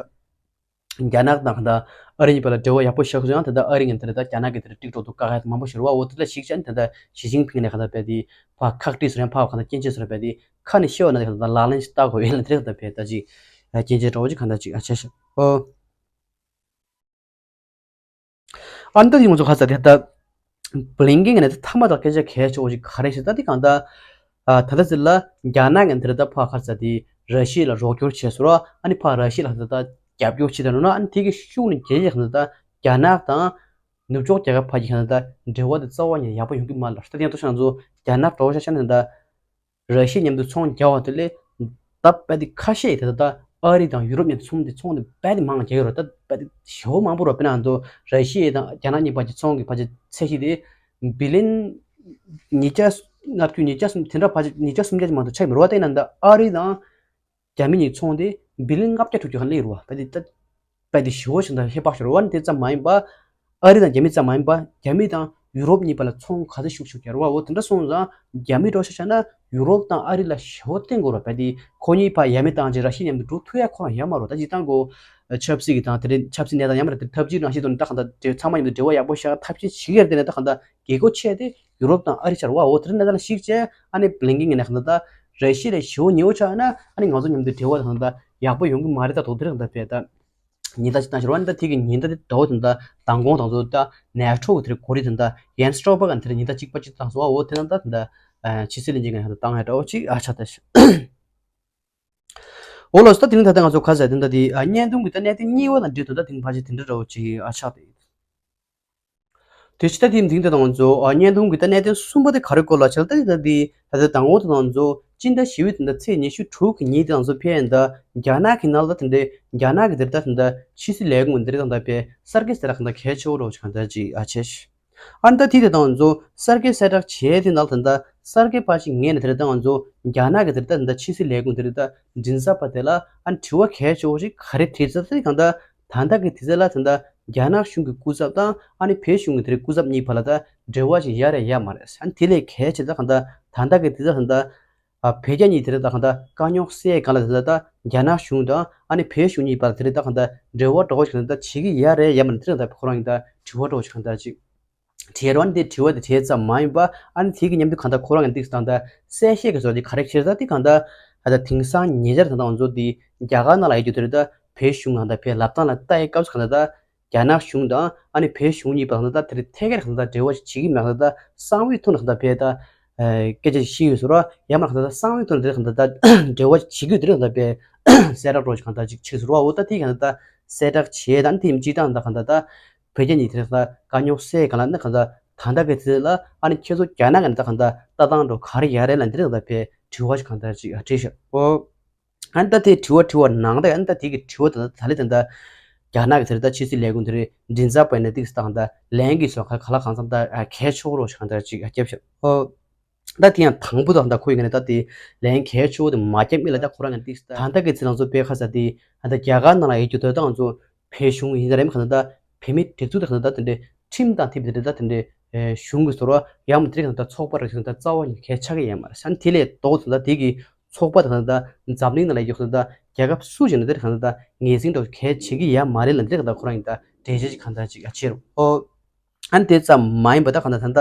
རྒྱ་ནག་དང་གང་ལྟར་ཨ་རི་གཉིས་བར་ལ་འབྲེལ་བ་ཡག་པོ་བཞག་སོང་། ཡང་དེ་ད་ཨ་རི་གི་ནས་དེ་ད་རྒྱ་ནག་གི་དེ་ད་ཀྲིག་ཀྲོག་ཏུ་དཀའ་ཁག་མང་པོ་ཞིག་རེད་བ། འོ་དེ་ལ་གཞིགས་བྱས་ནི་དེ་ད་ཞི་ཅིན་ཕིང་ནས་གང་ལྟར་ཕེ་དེ་ཕར་ཁག་དཀྲིས་སོང་། ཡང་ཕར་གང་ལྟར་སྐྱོན་བརྗོད་སོང་ར། ཕེ་དེ་ཁ་ནས་བཤད་པ་ན་དེ་གང་ལྟར་ལག་ལེན་ཞིག་བསྟར་དགོས་ཡོད་ལ་དེ་རིང་ད་ཕེ་ད་ཅིག་སྐྱོན་བརྗོད་འདྲ་བོ་ཅིག་གང་ལྟར་ཅིག་ཨ་བྱས་ཤག་ཨོ། ཨ་ནི་ད་དེ་ང་ཚོ་ཁ་ས་དེ་ད་བྷི་ལིན་ཀེན་གྱི་ནས་ད་མཐའ་མ་དང་སྐད་ཆ་གལ་ཆེ་བོ་ཞིག་ག་རེ་ཞིག་ད་དེ་གང་ལྟར་ཨ་ད་ལྟ་ཟེར་ལ་རྒྱ་ནག་གི་འདིར་ད་ཕར་ཁ་ས་དེ་ར་ཤི་ཡ་ལ་རོགས་སྐྱོར་བྱས་སོང་ར། ཨ་ནི་ཕར་ར་ཤི་ཡ་ལ་ད་ད་རྒྱབ་སྐྱོར་བྱེད་ད་ནོ་ན། ཨ་ནི་དེ་གི་ཤུགས་ནས་རྒྱལ་ཡག་ད་རྒྱ་ནག་དང་ནུབ་ཕྱོགས་རྒྱལ་ཁབ་ཕར་གྱི་ད་འབྲེལ་བ་དེ་རྩ་བ་ནས་ཡག་པོ་ཡོང་གི་མ་རེད། ད་དེ་ཡང་ཏོ་ཤ་ང་ཚོ་རྒྱ་ནག་འགྲོ་ཤ་ཤ་ནས་ད། ར་ཤི་ཡ་མཉམ་དུ་ཚོང་རྒྱག་པ་དེ་ལས་ད་དཔེ་དེ་ཁ་ཤས་དེ་ད་ཨ་རི་དང་ཡུ་རོབ་མཉམ་དུ་ཚོང་དེ་ཚོང་དེ་དཔེ་དེ་མང་རྒྱག་ཡོད་རེད། ད་དཔེ་དེ་ཞེ་པོ་མང་པོ་རེད། དཔེར་ན་ང་ཚོ་ར་ཤི་ཡ་དང་རྒྱ་ནག་གཉིས་བར་གྱི་ཚོང་གི་བར་གྱི་ཚད་གཞི་དེ་བི་ལི་ཡོན་ཉིས་བརྒྱ་ལྔ་བཅུ་ཉིས་བརྒྱ་སུམ་དེ་འདྲ་བར་གྱི་ཉིས་བརྒྱ་སུམ་བརྒྱ་ཅིག་མ་གཏོགས་ཆགས་མི་རུང་བ། དེ་ཡིན་ན་ད་ཨ་རི་དང་རྒྱ་མི་གཉིས་ཚོང་དེ་བི་ལི་ཡོན་ལྔ་བརྒྱ་དྲུག་ཅུ་གང་སླེབས་རེད་བ། ད་དེ་ད་དཔེ་དེ་ཞེ་པོ་ཞིག་ད་ཧེ་བག་ཞིག་རེད་བ། དེ་ཙམ་མ་ཡིན་པ་ཨ་རི་དང་རྒྱ་མི་ཙམ་མ་ཡིན་པ་རྒྱ་མི་དང་ཡུ་རོབ་གཉིས་བར་ལ་ཚོང་ག་ཚོད་ཤུགས་ཆེ་རྒྱག་རེད་བ། འོ་དེ་འདྲ་སོང་ཙང་རྒྱ་མི་འགྲོ་ཤ་ཤ་ན་ཡུ་རོབ་དང་ཨ་རི་ལ་ཞེ་པོ་བརྟེན་དགོས་རེད་བ། དེ་ཁོ་གཉིས་ཕར་ཡ་མེད་བཏང་རྗེས་ར་ཤི་ཡ་མཉམ་དུ་འགྲོ་ཐུབ་ཡ་ཁོ་རང་ཡོད་མ་རེད། ད་སྤྱིར་བཏང་གོ་ཆབ་སྲིད་ཀྱི་དང་དེ་རིང་ཆབ་སྲིད་གནས་སྟངས་ཡང་མ་རེད། དེ་ཐབས་ཇུས་རང་བཞིན་ཐོག་ནས་ད་གང་ལྟར་དེ་ཚང་མ་མཉམ་དུ་འབྲེལ་བ་ཡག་པོ་བཞག་ཐབས་ཤེས་བྱེད་ཀྱི་རེད། དེ་ནས་ད་གང་ལྟར་རྒྱལ་སྒོ་ཆེ་དེ་ཡུ་རོབ་དང་ཨ་རི་ཆགས་རེད་བ། འོ་དེ་རིང་ནས་ད་ལ་ཤིག་བྱས་ཨ་ནི་བྷི་ལིན་ཀེན་གྱི་ནས་གང་ལྟར་ད་ར་ཤི་ཡ་ལ་ཞེ་པོ་ཉེ་བོ་ཆགས་ན་ཨ་ནི་ང་ཚོ་མཉམ་དུ་འབྲེལ་བ་དེ་གང་ལྟར་ཡག་པོ་ཡོང་གི་མ་རེད། ད་དོ་དེ་རིང་གང་ལྟར་བས་ད་ ཉི་ཟླ་གཅིག་བཏང་ཤར་བ་ནི་ད་དེ་གི་ཉི་ཟླ་དེ་འདྲ་བོ་དེ་འདྲ་མདང་དགོང་དང་ཚོ་ད་ནེ་ཊོ་གི་དེར་གོ་རི་དེ་འདྲ་ཡན་སི་ཊོ་པ་ག་དེར་ཉི་ཟླ་གཅིག་པ་གཅིག་བཏང་སོང་བ། འོ་དེ་ན་ད་དེ་འདྲ་ཕྱི་སྲིད་ལན་ཅིག་ག་ནས་བཏང་ཡ་འདྲ་བོ་ཅིག་ཨ་ཆགས་ད་ཤག་འོ་ལགས་སོ། ད་དེ་རིང་ད་ལྟ་ང་ཚོ་ག་ཟེར་དེ་འདྲ་དེ་ཨ་བརྙན་ཐུང་གི་ད་གནད་དོན་གཉིས་པ་དང་འབྲེལ་དུ་ད་དེ་རིང་ཕལ་ཆེར་དེ་འདྲ་འདྲ་བོ་ཅིག་ཨ་ཆགས་ཏེ། དེ་ཕྱི་ད་དེ་རིང་ད་ང་ཚོ་ཨ་བརྙན་ཐུང་གི་ད་གནད་དོན་གསུམ་པ་དེ་ག་རེ་སྐོར་ལ་ཆགས་ད་དེ་ད་དེ་ད་ལྟ་དང་པོ་ད་ང་ཚོ་སྤྱི་ཟླ་བཞི་པའི་དེ་འདྲ་ཚེས་ཉི་ཤུ་དྲུག་གི་ཉིན་དེ་ང་ཚོ་ཕེབས་ཡིན་ད་རྒྱ་ནག་གི་ནང་ལ་ད་དེ་འདྲའི་རྒྱ་ནག་གི་དེ་ད་དེ་འདྲ་ཕྱི་སྲིད་ལས་ཁུངས་དེ་འདྲ་ད་ད་ཕེབས་གསར་འགོད་གསལ་བསྒྲགས་ད་གལ་ཆེ་བོ་རོགས་ཆགས་ད་ཅིག་ཨ་ཆེ། ཨ་ནི་ད་དེ་དེ་དང་ང་ཚོ་གསར་འགོད་གསལ་བསྒྲགས་བྱས་དེ་ནང་ད་ལྟ་གསར་འགོད་པ་ཞིག་ངེས་ནས་དེ་རེད། ད་ང་ཚོ་རྒྱ་ནག་གི་དེ་རེད། ད་ད་ལྟ་ཕྱི་སྲིད་ལས་ཁུངས་དེ་རེད། ད་མགྲིན་ཚབ་པ་དེ་ལ་ཨ་ནི་དྲི་བ་གལ་ཆེ་བོ་ཞིག་ག་རེ་དྲིས་ཚར་དེ་གང་ལྟར་ད་ལྟ་གི་དུས་ཚོད་ལ་ད་ལྟ་རྒྱ་ནག་གཞུང་གི་སྐུ་ཚབ་དང་ཨ་ནི་བོད་གཞུང་གི་དེ་རེད་སྐུ་ཚབ་གཉིས་བར་ལ་ད་འབྲེལ་བ་ཞིག་ཡོད་རེད་ཡོད་མ་རེད། ཨ་ནི་དེ་ལས་གལ་ཆེ་ད་གང་ལྟར་ད་ལྟ་གི་དུས་ཚོད་ད་ལྟ་ཨ་བོད་རྒྱ་གཉིས་དེ་རེད། ད་གང་ལྟར་དཀའ་རྙོག་སེལ་གང་ལ་དེ་ལ་ད་རྒྱ་ནག་གཞུང་དང་ཨ་ནི་བོད་གཞུང་གཉིས་བར་དེ་རེད། ད་གང་ལྟར་འབྲེལ་བ་འགྲོ་བ་ཞིག་གང་ལྟར་བྱེད་ཀྱི་ཡོད་རེད་ཡོད་མ་རེད། དེ་རེད། ད་ཁོ་རང་གི་ད་དྲི་བ་འགྲོ་བ་ཞིག་གང་ལྟར་ཅིག་དྲིས་རོགས་འདི་དྲི་བ་དེ་དྲིས་ཙམ་མ་ཡིན་པ་ཨ་ནི་དེ་གི་མཉམ་དུ་གང་ལྟར་ཁོ་རང་གི་འདུག་སྟངས་ད་གསལ་བཤད་ཀྱི་བཟོ་དེ་ག་རེ་ཁྱེར་ད་དེ་གང་ལྟར་ད་ལྟ་དེང་སང་ཉེ་ཆར་ད་ལྟ་ང་ཚོ་འདི་རྒྱ་གར་ནང་ལ་ཡོད་རྒྱུ་དེ་རེད། ད་བོད་གཞུང་གང་ལྟར་བོད་ལབ་སྟངས་ལ་ལྟ་ཡི་སྐབས་སུ་གང་ལྟར་ད་རྒྱ་ནག་གཞུང་དང་ཨ་ནི་བོད་གཞུང་གཉིས་བར་ལ་ད་དེ་རིང་ཐད་ཀར་གང་ལྟར་འབྲེལ་བ་ཞིག་བྱེད་ཀྱི་མེད། གང་ལྟར་ད་གསང་བའི་ཐོག་ནས་གང་ལྟར་བས་ད་སྐད་ཆ་ཞིག་བཤད་ཡོད་ཟེར་བ་ཡང་མ་གང་ལྟར་ད་གསང་བའི་ཐོག་ནས་དེ་གང་ལྟར་ད་འབྲེལ་བ་ཞིག་བྱེད་ཀྱི་ཡོད། དེ་གང་ལྟར་བས་གསལ་བསྒྲགས་རོགས་ཞིག་གང་ལྟར་ཅིག་བྱེད་ཟེར་བ། འོ་ད་དེ་གང་ལྟར་ད་གསལ་བསྒྲགས་བྱས་ད་ནི་དེ་སྤྱིར་བཏང་ད་གང་ལྟར་ད་བོད་རྒྱ་གཉིས་དེ་གང་ལྟར་དཀའ་རྙོག་སེལ་གང་ལ་ནི་གང་ལྟར་ད་ལྟ་གི་ཚེ་ལ་ཨ་ནི་ཁྱེད་ཚོ་རྒྱ་ནག་གི་ནི་ད་གང་ལྟར་ལྟ་སྟངས་འགྲོ་ག་རེ་ཡ་རེད་ལ་འདི་རེད། གང་ལྟར་བས་དྲི་བ་ཞིག་གང་ལྟར་ཅིག་དྲིས་ཤག་འོ། ཨ་ནི་ད་དེ་དྲི་བ་དྲི་བ་ནང་ད་ཨ་ནི་ད་དེ་གི་དྲི་བ་ད་ད་ལེ་ད་ད་རྒྱ་ནག་གི་ཚེ་ད་ཕྱི་སྲིད་ལས་ཁུངས་དེ་རེད་མགྲིན་ཚབ་པ་ཡིན་ན་ཏིག་སི་ད་གང་ལྟར་ལན་གྱི་སོ་ག་ག་ལ་གང་འཚམ་ད་གལ་ཆེ་བོ་རོགས་ཞིག་གང་ལྟར་ཅིག་བརྒྱབ་ཤག་འོ། ད་དེ་ཡང་དང་པོ་དང་ད་ཁོ་ཡི་ངས་ད་དེ་ལན་གལ་ཆེ་བོ་དེ་མ་བརྒྱབ་མི་ལ་ད་ཁོ་རང་ངས་ཏིག་ད་ད་གི་ཚེ་ང་ཚོ་དཔེ་ཁ་ས་དེ་ད་རྒྱ་གར་ནང་ལ་ཡོད་རྒྱུ་ད་ད་ང་ཚོ་བོད་གཞུང་ཡིན་ད་རེད། མི་གང་ད་བོད་མི་སྒྲིག་འཛུགས་ད་གང་ད་དེ་འདྲའི་ཁྲིམས་དང་མཐུན་པའི་དེ་འདྲ་ད་དེ་འདྲའི་གཞུང་གི་ཟོར་བ་ཡང་མ་དེ་གང་ད་ཚོགས་པ་རེད་གང་ད་རྩ་བ་ཉིད་གལ་ཆགས་ཀྱི་ཡོད་མ་རེད། ས་དེ་ལས་ལྡོག་ད་ད་དེ་གི་ཚོགས་པ་ད་གང་ད་འཛམ་གླིང་ནང་ལ་ཡོད་གང་ད་རྒྱལ་ཁབ་སུ་ཞིག་ནས་དེ་གང་ད་ངེས་ཟིན་འགྲོ་གལ་ཆེ་གི་ཡོད་མ་རེད་ལ་དེ་གང་ད་ཁོ་རང་ཡིན་ད་འགྲེལ་བཤད་ཅིག་གང་ད་ཅིག་ཨ་ཆེ་རུ་ཨོ། ཨ་ནི་དེ་ཙམ་མ་ཡིན་པ་ད་གང་ལྟར་ད་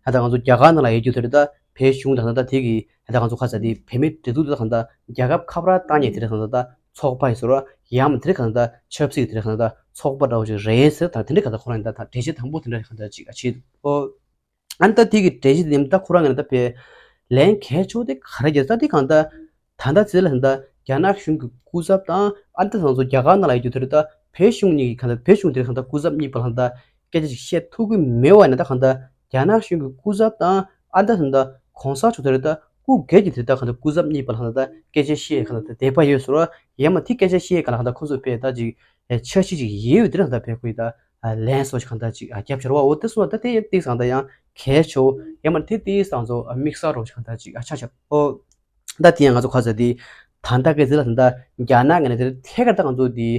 ལྟ་ང་ཚོ་རྒྱ་གར་ནང་ལ་ཡོད་རྒྱུ་དེ་རེད། ད་བོད་གཞུང་ད་གང་ལྟར་དེ་གི་ད་ལྟ་ང་ཚོ་ཁ་ས་དེ་བོད་མི་སྒྲིག་འཛུགས་ད་གང་ལྟར་རྒྱལ་ཁབ་ཁ་པར་བཏང་ཉེ་དེ་རེད། གང་ལྟར་ད་ཚོགས་པ་ཡི་ཟོར་ཡང་མ་དེ་རེད། གང་ལྟར་ཆབ་སྲིད་དེ་རེད། གང་ལྟར་ཚོགས་པ་འདྲ་བོ་ཞིག་རེད་ཟེར་ད་དེ་འདྲ་གང་ལྟར་ཁོ་རང་ད་ད་འགྲེལ་བཤད་དང་པོ་དེ་འདྲ་གང་ལྟར་ཅིག་ཨ་ཆེ་ཨོ། ཨ་ནི་ད་དེ་གི་འགྲེལ་བཤད་དེ་ད་ཁོ་རང་ངས་ད་བོད་ལན་གལ་ཆེ་བོ་དེ་ག་རེ་རྒྱབ་ད་དེ་གང་ལྟར། ད་ལྟ་ཚེ་ལ་ད་ལྟ་རྒྱ་ནག་གཞུང་གི་སྐུ་ཚབ་དང་ཨ་ནི་ད་ང་ཚོ་རྒྱ་གར་ནང་ལ་ཡོད་རྒྱུ་དེ་རེད། ད་བོད་གཞུང་གཉིས་ཀྱི་གང་ལྟར་བོད་གཞུང་དེ་གང་ལྟར་སྐུ་ཚབ་གཉིས་བར་ལ་ད་སྐད་ཆ་ཞིག་བཤད་ཐུབ་ཀྱི་མེད་པ་ཡིན་ན་ད་གང་ལྟར་རྒྱ་ནག་གཞུང་གི་སྐུ་ཚབ་དང་ཨ་ནི་ད་ད་ལྟ་གོང་ས་མཆོག་དེ་རེད། ད་སྐུ་སྒེར་གྱི་དེ་ད་གང་ལྟར་སྐུ་ཚབ་གཉིས་བར་ལ་ད་སྐད་ཆ་བཤད་གང་ལྟར་དད་པ་ཡོད་ཟེར་བ་ཡང་མ་དེ་སྐད་ཆ་བཤད་གང་ལ་གང་ལྟར་ཁོང་ཚོ་བས་ད་ཅིག་འཆར་གཞི་ཅིག་ཡོད་ཡོད་དེ་རང་ད་བས་ཁོས་ད་ལན་སོགས་ཤིག་གང་ལྟར་ཅིག་རྒྱབ་ཆེ་བ་འོ་དེ་སོང་ད་དེ་ཡང་ཏིག་སང་ད་ཡང་གལ་ཆེ་བོ་ཡང་མ་དེ་ཏིག་སང་ཚོ་དམིགས་བསལ་རོགས་ཤིག་གང་ལྟར་ཅིག་ཆ་ཆ་འོ། ད་དེ་ཡང་ང་ཚོ་ཁ་ཚ་དེ་ད་ལྟ་སྐད་ཆ་ལ་ད་ལྟ་རྒྱ་ནག་ངོས་ནས་དེ་ཐད་ཀར་ད་ང་ཚོ་དེ་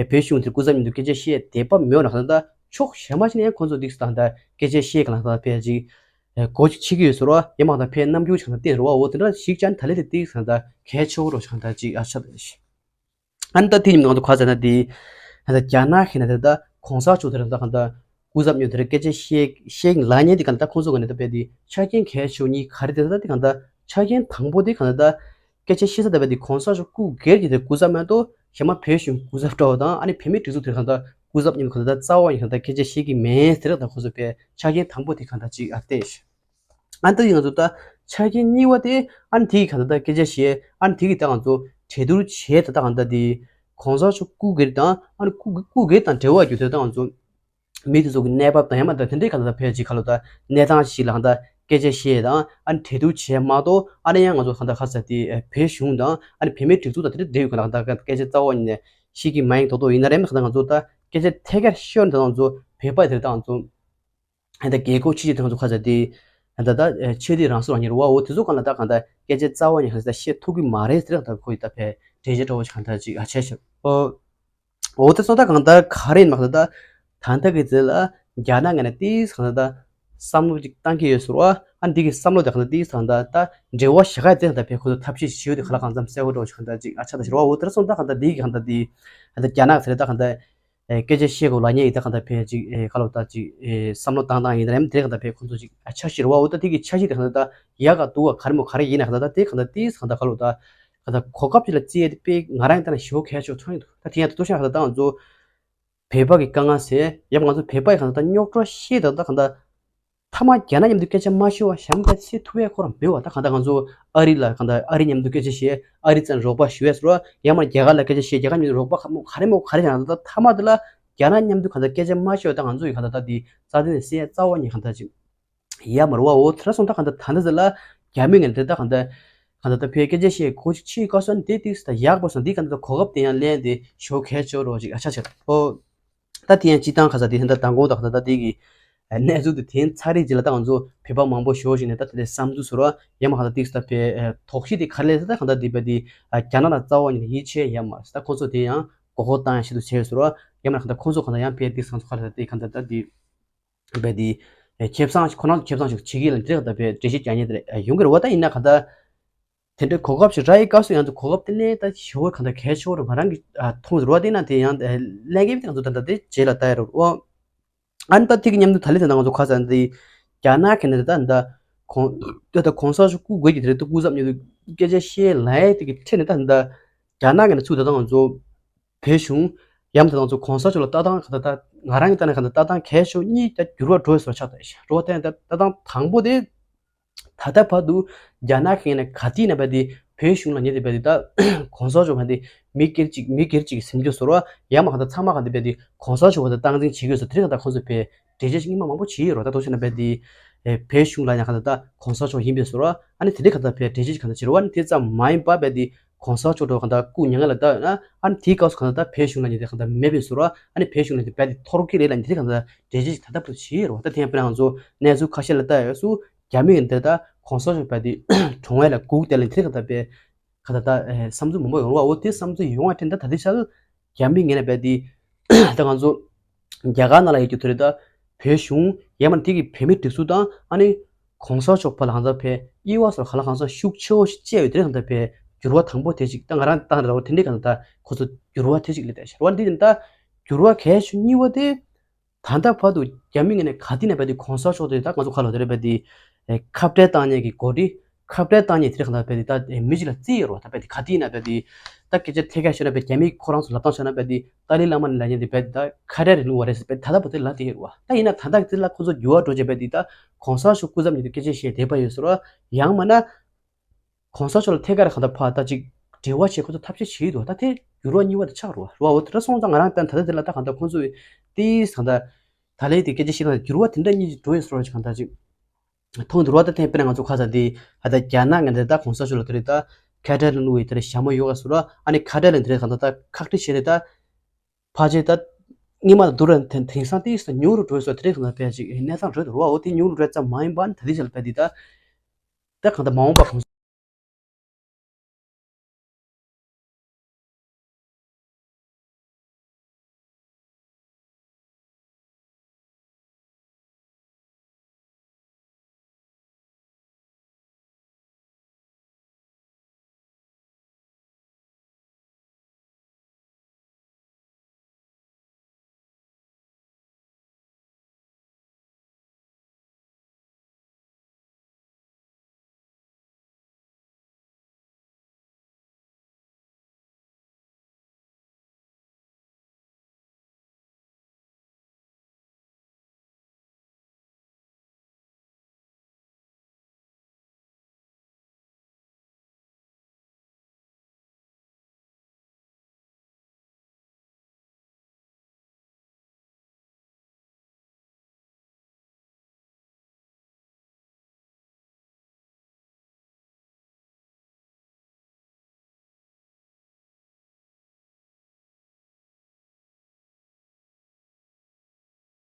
བོད་གཞུང་དེ་སྐུ་ཚབ་མཉམ་དུ་སྐད་ཆ་བཤད་བདེ་པ་མེད་ན་ད་ལྟ་ཕྱོགས་གཞན་མ་ཞིག་ནས་ཡང་ཁོང་ཚོ་འདུག་ད་ལྟ་སྐད་ཆ་བཤད་གང་ལ་ད་ལྟ་ཕལ་ཅིག་གོ་ཅིག་ཕྱི་གི་ཡོད་ཟེར་བ་ཡང་མ་ད་ཕལ་རྣམ་འགྱུར་ཆགས་ན་བསྟན་རུ་བ་འོ་དེ་འདྲ་ཞིག་ཅན་ད་ལེ་དེ་ཏིག་ད་ལྟ་གལ་ཆེ་བོ་རོགས་ཤིག་གང་ལྟར་ཅིག་ཨ་ཆ་ད་ཤི། ཨ་ནི་ད་དེ་ཉིན་ང་ཚོ་ཁ་ཟེར་ན་དེ་ད་ལྟ་རྒྱ་ནག་ཤེས་ན་དེ་ད་གོང་ས་མཆོག་དེ་རེད། ད་གང་ལྟར་སྐུ་ཚབ་ཉོ་དེ་རེད། སྐད་ཆ་བཤད་བཤད་ལ་ཉན་དེ་གང་ལྟར་ཁོང་ཚོ་ག་ནས་ད་བས་དེ་ཆ་རྐྱེན་གལ་ཆེ་བོ་གཉིས་ག་རེ་དེ་ད་དེ་གང་ལྟར་ཆ་རྐྱེན་དང་པོ་དེ་གང་ལྟར་སྐད་ཆ་བཤད་ས་ད་བས་དེ་གོང་ས་མཆོག་སྐུ་སྒེར་གྱི་དེ་སྐུ་ཚབ་མ་གཏོགས་གཞན་མ་བོད་གཞུང་སྐུ་ཚབ་འདྲ་བོ་དང་ཨ་ནི་བོད་མི་སྒྲིག་འཛུགས་དེ་གང་ལྟར་སྐུ་ཚབ་ཉོ་གང་ལྟར་རྩ་བ་ཡིན་གང་ལྟར་སྐད་ཆ་བཤད་ཀྱི་མེད་དེ་རེད། ད་ཁོང་ཚོ་བས་ཆ་རྐྱེན་དང་པོ་དེ་གང་ལྟར་ཅིག་ཨ་བསྟན་ཤག་ཨ་ནི་ད་ཡིན་ང་ཚོ་ད་ཆ་རྐྱེན་གཉིས་པ་དེ་ཨ་ནི་དེ་གི་གང་ལྟར་ད་སྐད་ཆ་བཤད་ཨ་ནི་དེ་གི་ད་ང་ཚོ་གྲོས་བསྡུར་བྱས་ད་ད་གང་ལྟར་དེ་གོང་ས་མཆོག་སྐུ་སྒེར་དང་ཨ་ནི་སྐུ་སྐུ་སྒེར་དང་འབྲེལ་བ་རྒྱུ་དེ་ད་ང་ཚོ་མི་དེ་ཚོ་གི་གནས་བབ་དང་ཡང་མ་ད་དེ་འདྲའི་གང་ལྟར་ད་ཕལ་ཆེར་ག་ལོ་ད་གནས་སྟངས་ཤིག་ལ་གང་ལྟར་སྐད་ཆ་བཤད་དང་ཨ་ནི་གྲོས་བསྡུར་བྱས་མ་གཏོགས་ཨ་ནི་ཡང་ང་ཚོ་གང་ལྟར་ཁ་ས་དེ་བོད་གཞུང་དང་ཨ་ནི་བོད་མིའི་སྒྲིག་འཛུགས་དང་དེ་འདྲ་འབྲེལ་ཡོད་གང་ལ་གང་ལྟར་སྐད་ཆ་རྩ་བ་ཉིད་ནས་བཤད་ཀྱི་མ་ཡིན་མདོག་མདོག་ཡིན་ན་རེད། མ་གང་ལྟར་ང་ཚོ་ད་སྐད་ཆ་ཐད་ཀར་ཤོར་ད་ང་ཚོ་བོད་པ་དེ་ད་ང་ཚོ། ད་རྒྱལ་ཁབ་ཕྱི་རྒྱལ་དང་ཚོ་ཁ་ཚ་དེ་ད་ད་ཆོས་དད་རང་སྲུང་རང་གཉེར་བ་འོ་དེ་ཚོ་གང་ལ་ད་གང་ལྟར་སྐད་ཆ་རྩ་བ་ཉིད་གང་ལྟར་བཤད་ཐུབ་ཀྱི་མ་རེད་ཟེར། ད་ཁོ་ཡི་ད་ཕའི་འགྲེལ་བཤད་འདྲ་བོ་ཞིག་གང་ལྟར་ཅིག་ཨ་བྱས་ཤག་འོ་འོ་དེ་ཚོ་ད་གང་ལྟར་ག་རེ་ཡིན་མ་གང་ལྟར་ད་ད་ལྟ་གི་ཚེ་ལ་རྒྱ་ནག་ངོས་ནས་ཏིས་གང་ལྟར་བསམ་བློ་ཅིག་བཏང་གི་ཡོད་ཟེར་བ། ཨ་འདི་གི་བསམ་བློ་དེ་གང་ལྟར་ཏིས་གང་ལྟར་ད་འབྲེལ་བ་ཞེ་ག་ཡི་ཚེ་ད་ཕའི་ཁོ་ཚོ་ཐབས་ཤེས་ཞིག་བྱེད་ཡོད་དེ་ག་ལ་གང་འཚམ་གསལ་བོ་འདྲ་བོ་ཞིག་གང་ལྟར་ཅིག་ཨ་ཆ་ད་ཟེར་བ། འོ་དེ་ཚོ་ད་གང་ལྟར་འདི་གི་གང་ལྟར་འདི་ད་རྒྱ་ནག་ཚེ་ད་གང་ལྟར། ཨེ་སྐད་ཆ་བཤད་དགོས་ལབ་མཁན་ཡིན་ད་གང་ལྟར་ཕལ་ཅིག་ཨེ་ག་ལབ་ད་ཅིག་ཨེ་བསམ་བློ་བཏང་སྟངས་ཡིན་ད་རེད། མ་དེ་གང་ལྟར་ཕལ་ཁོང་ཚོ་ཅིག་ཨ་འཆར་གཞི་རེད་བ། འོ་ད་དེ་གི་འཆར་གཞི་དེ་གང་ལྟར་ད་ཡག་ག་སྡུག་ག་ག་རེ་མོ་ག་རེ་ཡིན་ན་གང་ལྟར་ད་དེ་གང་ལྟར་ཏིས་གང་ལྟར་ག་ལབ་ད་གང་ལྟར་གོ་སྐབས་ཅིག་ལ་བརྩིས་ཏེ་དཔེ་ང་རང་ཡིན་ད་ན་ཞེ་པོ་གལ་ཆེ་བ་མཐོང་ཡོང་འདུག་ད་དེ་ཡང་ད་ལྟོ་ཤ་གང་ལྟར་ད་ང་ཚོ་ བོད་པ་གི་དཀའ་ངལ་སེལ། ཡང་ང་ཚོ་བོད་པ་ཡི་གང་ལྟར་རྙོག་དྲ་ཤེས་དང་ད་གང་ལྟར་མཐའ་མ་རྒྱ་ནག་མཉམ་དུ་སྐད་ཆ་མ་ཤོད་པ་གཞན་པ་སེལ་ཐུབ་ཡས་ཁོ་རང་མེད་པ། ད་གང་ལྟར་ང་ཚོ་ཨ་རི་ལ་གང་ལྟར་ཨ་རི་མཉམ་དུ་སྐད་ཆ་བཤད། ཨ་རི་ཚང་རོགས་པ་ཞུ་ཡས་སོ། ཡང་མ་རྒྱ་གར་ལ་སྐད་ཆ་བཤད། རྒྱ་གར་མཉམ་དུ་རོགས་པ་ག་མོ་ག་རེ་མོ་ག་རེ་བྱས་ན་ད་མཐའ་མ་དེ་ལ་རྒྱ་ནག་མཉམ་དུ་གང་ལྟར་སྐད་ཆ་མ་ཤོད་པ་ད་ང་ཚོ་ཡི་གང་ལྟར་ད་དེ་རྩ་དོན་ནས་སེལ་ཡས་རྩ་བ་ནས་གང་ལྟར་ཅིག་ཡ་མ་རུ་བ། འོ་དེ་འདྲ་སོང་ད་གང་ལྟར་ད་འདི་ཟེར་ལ་རྒྱ་མི་ངན་དེ་ད་གང་ལྟར་གང་ལྟར་ད་ཕའི་སྐད་ཆ་བཤད་གོ་ཅིག་ཕྱིའི་བཀའ་སོན་དེ་ཏིག་ད་ཡག་པོ་སོང་འདི་གང་ལྟར་གོ་སྐབས་དེ་ཡང་ལེན་དེ་ཞོ་གལ་ཆོ་རོ་ཅིག་ཨ་ཆ་ཆ་ཨོ། ད་དེ་ཡང་སྤྱི་བཏང་ཁ་ས་དེ་ཧན་ད་མདང་དགོང་ད་གང་ལྟར་ད་དེ་གི་གནས་ཚུལ་དེ་དེ་ཚ་རིག་ཅིག་ལ་ད་ང་ཚོ་བོད་པ་མང་པོ་ཞོ་ཞིག་ནས་ད་དེ་ལས་བསམ་ཚུལ་ཟེར་རོ་ཡ་མ་གང་ལྟར་ཏིག་ད་ཕའི་དོགས་གཞི་དེ་ག་རེ་ལས་ད་གང་ལྟར་དེ་བས་དེ་རྒྱ་ནག་ལ་རྩ་བ་ཉིད་ནས་ཡིད་ཆེས་ཡ་མ་ད་ཁོ་ཚོ་དེ་ཡང་མགོ་སྐོར་བཏང་ཡ་ཞིག་ཏུ་བྱས་ཟེར་རོ་ཡ་མ་གང་ལྟར་ཁོ་ཚོ་གང་ལྟར་ཡང་ཕའི་ཏིག་ང་ཚོ་ཁ་ལ་ད་དེ་གང་ལྟར་ད་དེ། བས་དེ། ཁེ་བཟང་ཁོ་རང་ཚོ་ཁེ་བཟང་ཞིག་བྱེད་ཀྱི་ལ་འདྲེ་ག་ད་བས་འགྲེལ་བཤད་རྒྱག་མཁན་དེ་ཡོང་གི་རེད་བ། ད་ཡིན་ན་ག་ད། དེ་འདྲའི་གོ་སྐབས་ཤིག་རག་ཡི་སྐབས་སུ་ཡང་དུ་གོ་སྐབས་དེ་ལས་ད་ཞེ་བོ་ག་ད་གལ་ཆེ་བོ་རེད་མ་རང་གི་མཐོང་རེད་བ། དེ་ན་དེ་ཡང་ལས་འགན་དེ་ང་ཚོ་ད་ད་དེ་རྗེས་ལ་ལྟ་ཡ་རེད་བ། ཨ་ནི་ད་དེ་གི་མཉམ་དུ་ད་ལས་དེ་ན་ང་ཚོ་ཁ་ས་འདི་རྒྱ་ནག་གི་ནས་ད་ད་གོང་ད་ད་གོང་ས་མཆོག་སྐུ་དགོས་ཀྱི་དེ་རེད་ད་སྐུ་ཚབ་མཉམ་དུ་སྐད་ཆ་བཤད་ལ་ཡ་དེ་གི་ཁྲིད་ནས་ད་ད་རྒྱ་ནག་གི་ནས་ཚུར་ད་ད་ང་ཚོ། བོད་གཞུང་ཡམ་དང་ཚོ་གོང་ས་མཆོག་ལ་ལྟ་སྟངས་ག་ད་ལྟ་ང་རང་གི་ལྟ་ན་ག་ད་ལྟ་སྟངས་གལ་ཤོས་གཉིས་ཀྱང་འགྱུར་བ་འགྲོ་བའི་བཟོ་ཆགས་ད་ཤ་འགྲོ་བ་དེ་ད་ལྟ་སྟངས་དང་པོ་དེ་ད་ལྟ་བར་དུ་རྒྱ་ནག་གི་ནས་ག་དུས་ནས་བས་དེ་བོད་གཞུང་ལ་ཉེ་དེ་བས་དེ་ད་གོང་ས་མཆོག་བས་དེ་མི་སྒེར་གཅིག་མི་སྒེར་གཅིག་གི་སེམས་རྒྱུ་བཟོ་ར་ཡ་མ་ག་ད་ཚང་མ་ག་དེ་བས་དེ་གོང་ས་མཆོག་ག་ད་སྟངས་འཛིན་བྱེད་དགོས་བཟོ་དེ་རིང་ག་ད་ཁོང་ཚོ་བས་འགྲེལ་བཤད་ཅིག་སྙིང་མ་མང་པོ་བྱེད་ཡོད་རོ། ད་དོ་ཤེ་ན་བས་དེ་བོད་གཞུང་ལ་ཡང་ག་ད་ད་གོང་ས་མཆོག་ཡིན་པའི་བཟོ་ར་ཨ་ནི་དེ་འདྲའི་ག་ད་བས་འགྲེལ་བཤད་ཅིག་ག་ད་བྱེད་རོ་ཨ་ནི་དེ་ཙམ་མ་ཡིན་པ་བས་དེ། གོང་ས་མཆོག་འགྲོ་གང་ལྟར་སྐུ་མྱ་ངན་ལ་བཏང་ཡོད་ན་ཨ་ནི་དེའི་སྐབས་སུ་གང་ལྟར་བོད་གཞུང་ལ་ཉེ་དེ་གང་ལྟར་མེད་པའི་ཟུར་ཨ་ནི་བོད་གཞུང་ལ་ཉེ་དེ་རྦད་དེ་འཐོར་གི་རེད་ལ་ཉེ་དེ་གང་ལྟར་འགྲེལ་བརྗོད་ཀྱི་ད་ལྟ་བུ་བྱེད་ཡོད་རེད་བ། ད་དེ་ཡང་དཔེར་ན་ང་ཚོ་གནས་ཚུལ་ཁ་ཤས་ལ་ལྟ་ཡོད་སུ་རྒྱ་མི་ཡིན་དེ་ད་གོང་ས་མཆོག་རྦད་དེ་གྲོངས་ཡ་ལ་སྒུག་དེ་ལ་ཉེ་དེ་གང་ལྟར་བས་གང་ལྟར་ད་བསམ་ཚུལ་མང་པོ་ཡོང་རེད་བ། འོ་དེ་བསམ་ཚུལ་ཡོང་བ་དྲན་ད་ད་དེ་ཆ་རྒྱ་མི་ངན་ལ་རྦད་དེ་ད་ང་ཚོ་རྒྱ་གར་ནང་ལ་ཡོད་རྒྱུ་དེ་རེད་ད། བོད་གཞུང་ཡང་མ་དེ་གི་བོད་མི་སྒྲིག་འཛུགས་དང་ཨ་ནི་གོང་ས་མཆོག་ཕ་ལ་གང་ཟག་བས་དབྱེ་བ་སོར་ག་ལ་གང་ཟག་ཤུགས་ཆེ་བོ་ཞིག་བཅད་ཡོད་དེ་རེད། གང་ཟག་བས་འགྱུར་བ་དང་པོ་དེ་ཅིག་ད་ང་རང་བཏང་རེད་བ། དེ་འདྲའི་གང་ཟག་ཁོ་ཚོ་འགྱུར་བ་དེ་ཅིག་སླེབས་ཏེ་ཤར་བ་འདི་ནི་ད་འགྱུར་བ་གལ་ཆེ་གཉིས་པ་དེ་ད་ལྟ་བར་དུ་རྒྱ་མི་ངོས་ནས་ག་དུས་ནས་བས་དེ་གོང་ས་མཆོག་དེ་ད་ང་ཚོ་ཁ་ལོ་དེ་རེད་བས་དེ་ཁ་བྲལ་བཏང་ཉེས་ཀྱི་གོ་སྒྲིག་ཁ་བྲལ་བཏང་ཉེས་དེ་རེད། གང་ཟག་བས་དེ་ད་མི་གཅིག་ལ་བརྩི་ཡོད་རེད་བ། ད་བས་དེ་ག་དུས་ནས་བས་དེ་ད་སྐད་ཆ་ཐད་ཀར་ཤོད་ན་བས་རྒྱ་མི་ཁོ་རང་ཚོ་ལབ་སྟངས་ཤོད་ན་བས་དེ་ཏཱ་ལའི་བླ་མ་ནས་ལབ་ཉེས་དེ་བས་དེ་ད་ཁ་བྲལ་རིང་ལུགས་བ་རེད་ཟེར་བས་ད་ལྟ་བར་དུ་ལབ་བསྡད་ཡོད་རེད་བ། ད་ཡིན་ན་ད་ལྟ་དེ་ལ་ཁོ་ཚོ་འགྱུར་བ་འགྲོ་བྱས་བས་དེ་ད་གོང་ས་མཆོག་སྐུ་ཚབ་ཉིད་དུ་སྐད་ཆ་བཤད་བསྡད་པ་ཡོད་ཟེར་བ། ཡང་མིན་ན་གོང་ས་མཆོག་ལ་ཐད་ཀར་གང་ལྟར་ཕར་ད་ཅིག་འབྲེལ་བ་བྱེད་ཁོ་ཚོ་ཐབས་ཤེས་བྱེད་ཀྱི་འདུག་ད་དེ་འགྱུར་བ་གཉིས་པ་དེ་ཆགས་རེད་བ། རེད་བ། འོ་དེ་འདྲ་སོང་ཙང་ང་རང་ད་ད་ལྟ་དེ་ལ་ད་གང་ལྟར་ཁོ་ཚོས་ཏིས་གང་ལྟར་ད་ལའི་དེ་སྐད་ཆ་བཤད་ན་འགྱུར་བ་དེ་འདྲ་གཉིས་ཅིག་འགྲོ་ཡོད་ཟེར་བ་ཅིག་གང་ལྟར་ཅིག་མཐོང་འགྱུར་བ་ད་ཐེངས་དཔེར་ན་ང་ཚོ་ཁ་ས་དེ་ཨ་ད་རྒྱ་ནག་ངན་དེ་ད་གོང་ས་མཆོག་ལ་དེ་རེད་ད་ཁ་བྲལ་ལུང་བའི་དེ་རེད་ཞྭ་མོ་ཡོ་ག་ཟེར་བ་ཨ་ནི་ཁ་བྲལ་ལ་དེ་རེད་གང་ལྟར་ད་ཁག་དཀྲི་བྱེད་རེད་ད་ཕལ་ཆེར་ད་སྔོན་མ་དང་བསྡུར་ན་དེང་སང་ཏིས་ད་ཉུང་རུ་འགྲོ་ཡོད་ཟེར་བ་དེ་རེད་གང་ལྟར་ཕལ་ཆེར་གནས་སྟངས་རེད་འགྱུར་བ་འོ་དེ་ཉུང་རུ་འགྲོ་ཙམ་མ་ཡིན་པ་ནི་ད་དེ་ཆ་ལ་ཕལ་དེ་ད། ད་གང་ལྟར་མ་འོངས་པ་གོང་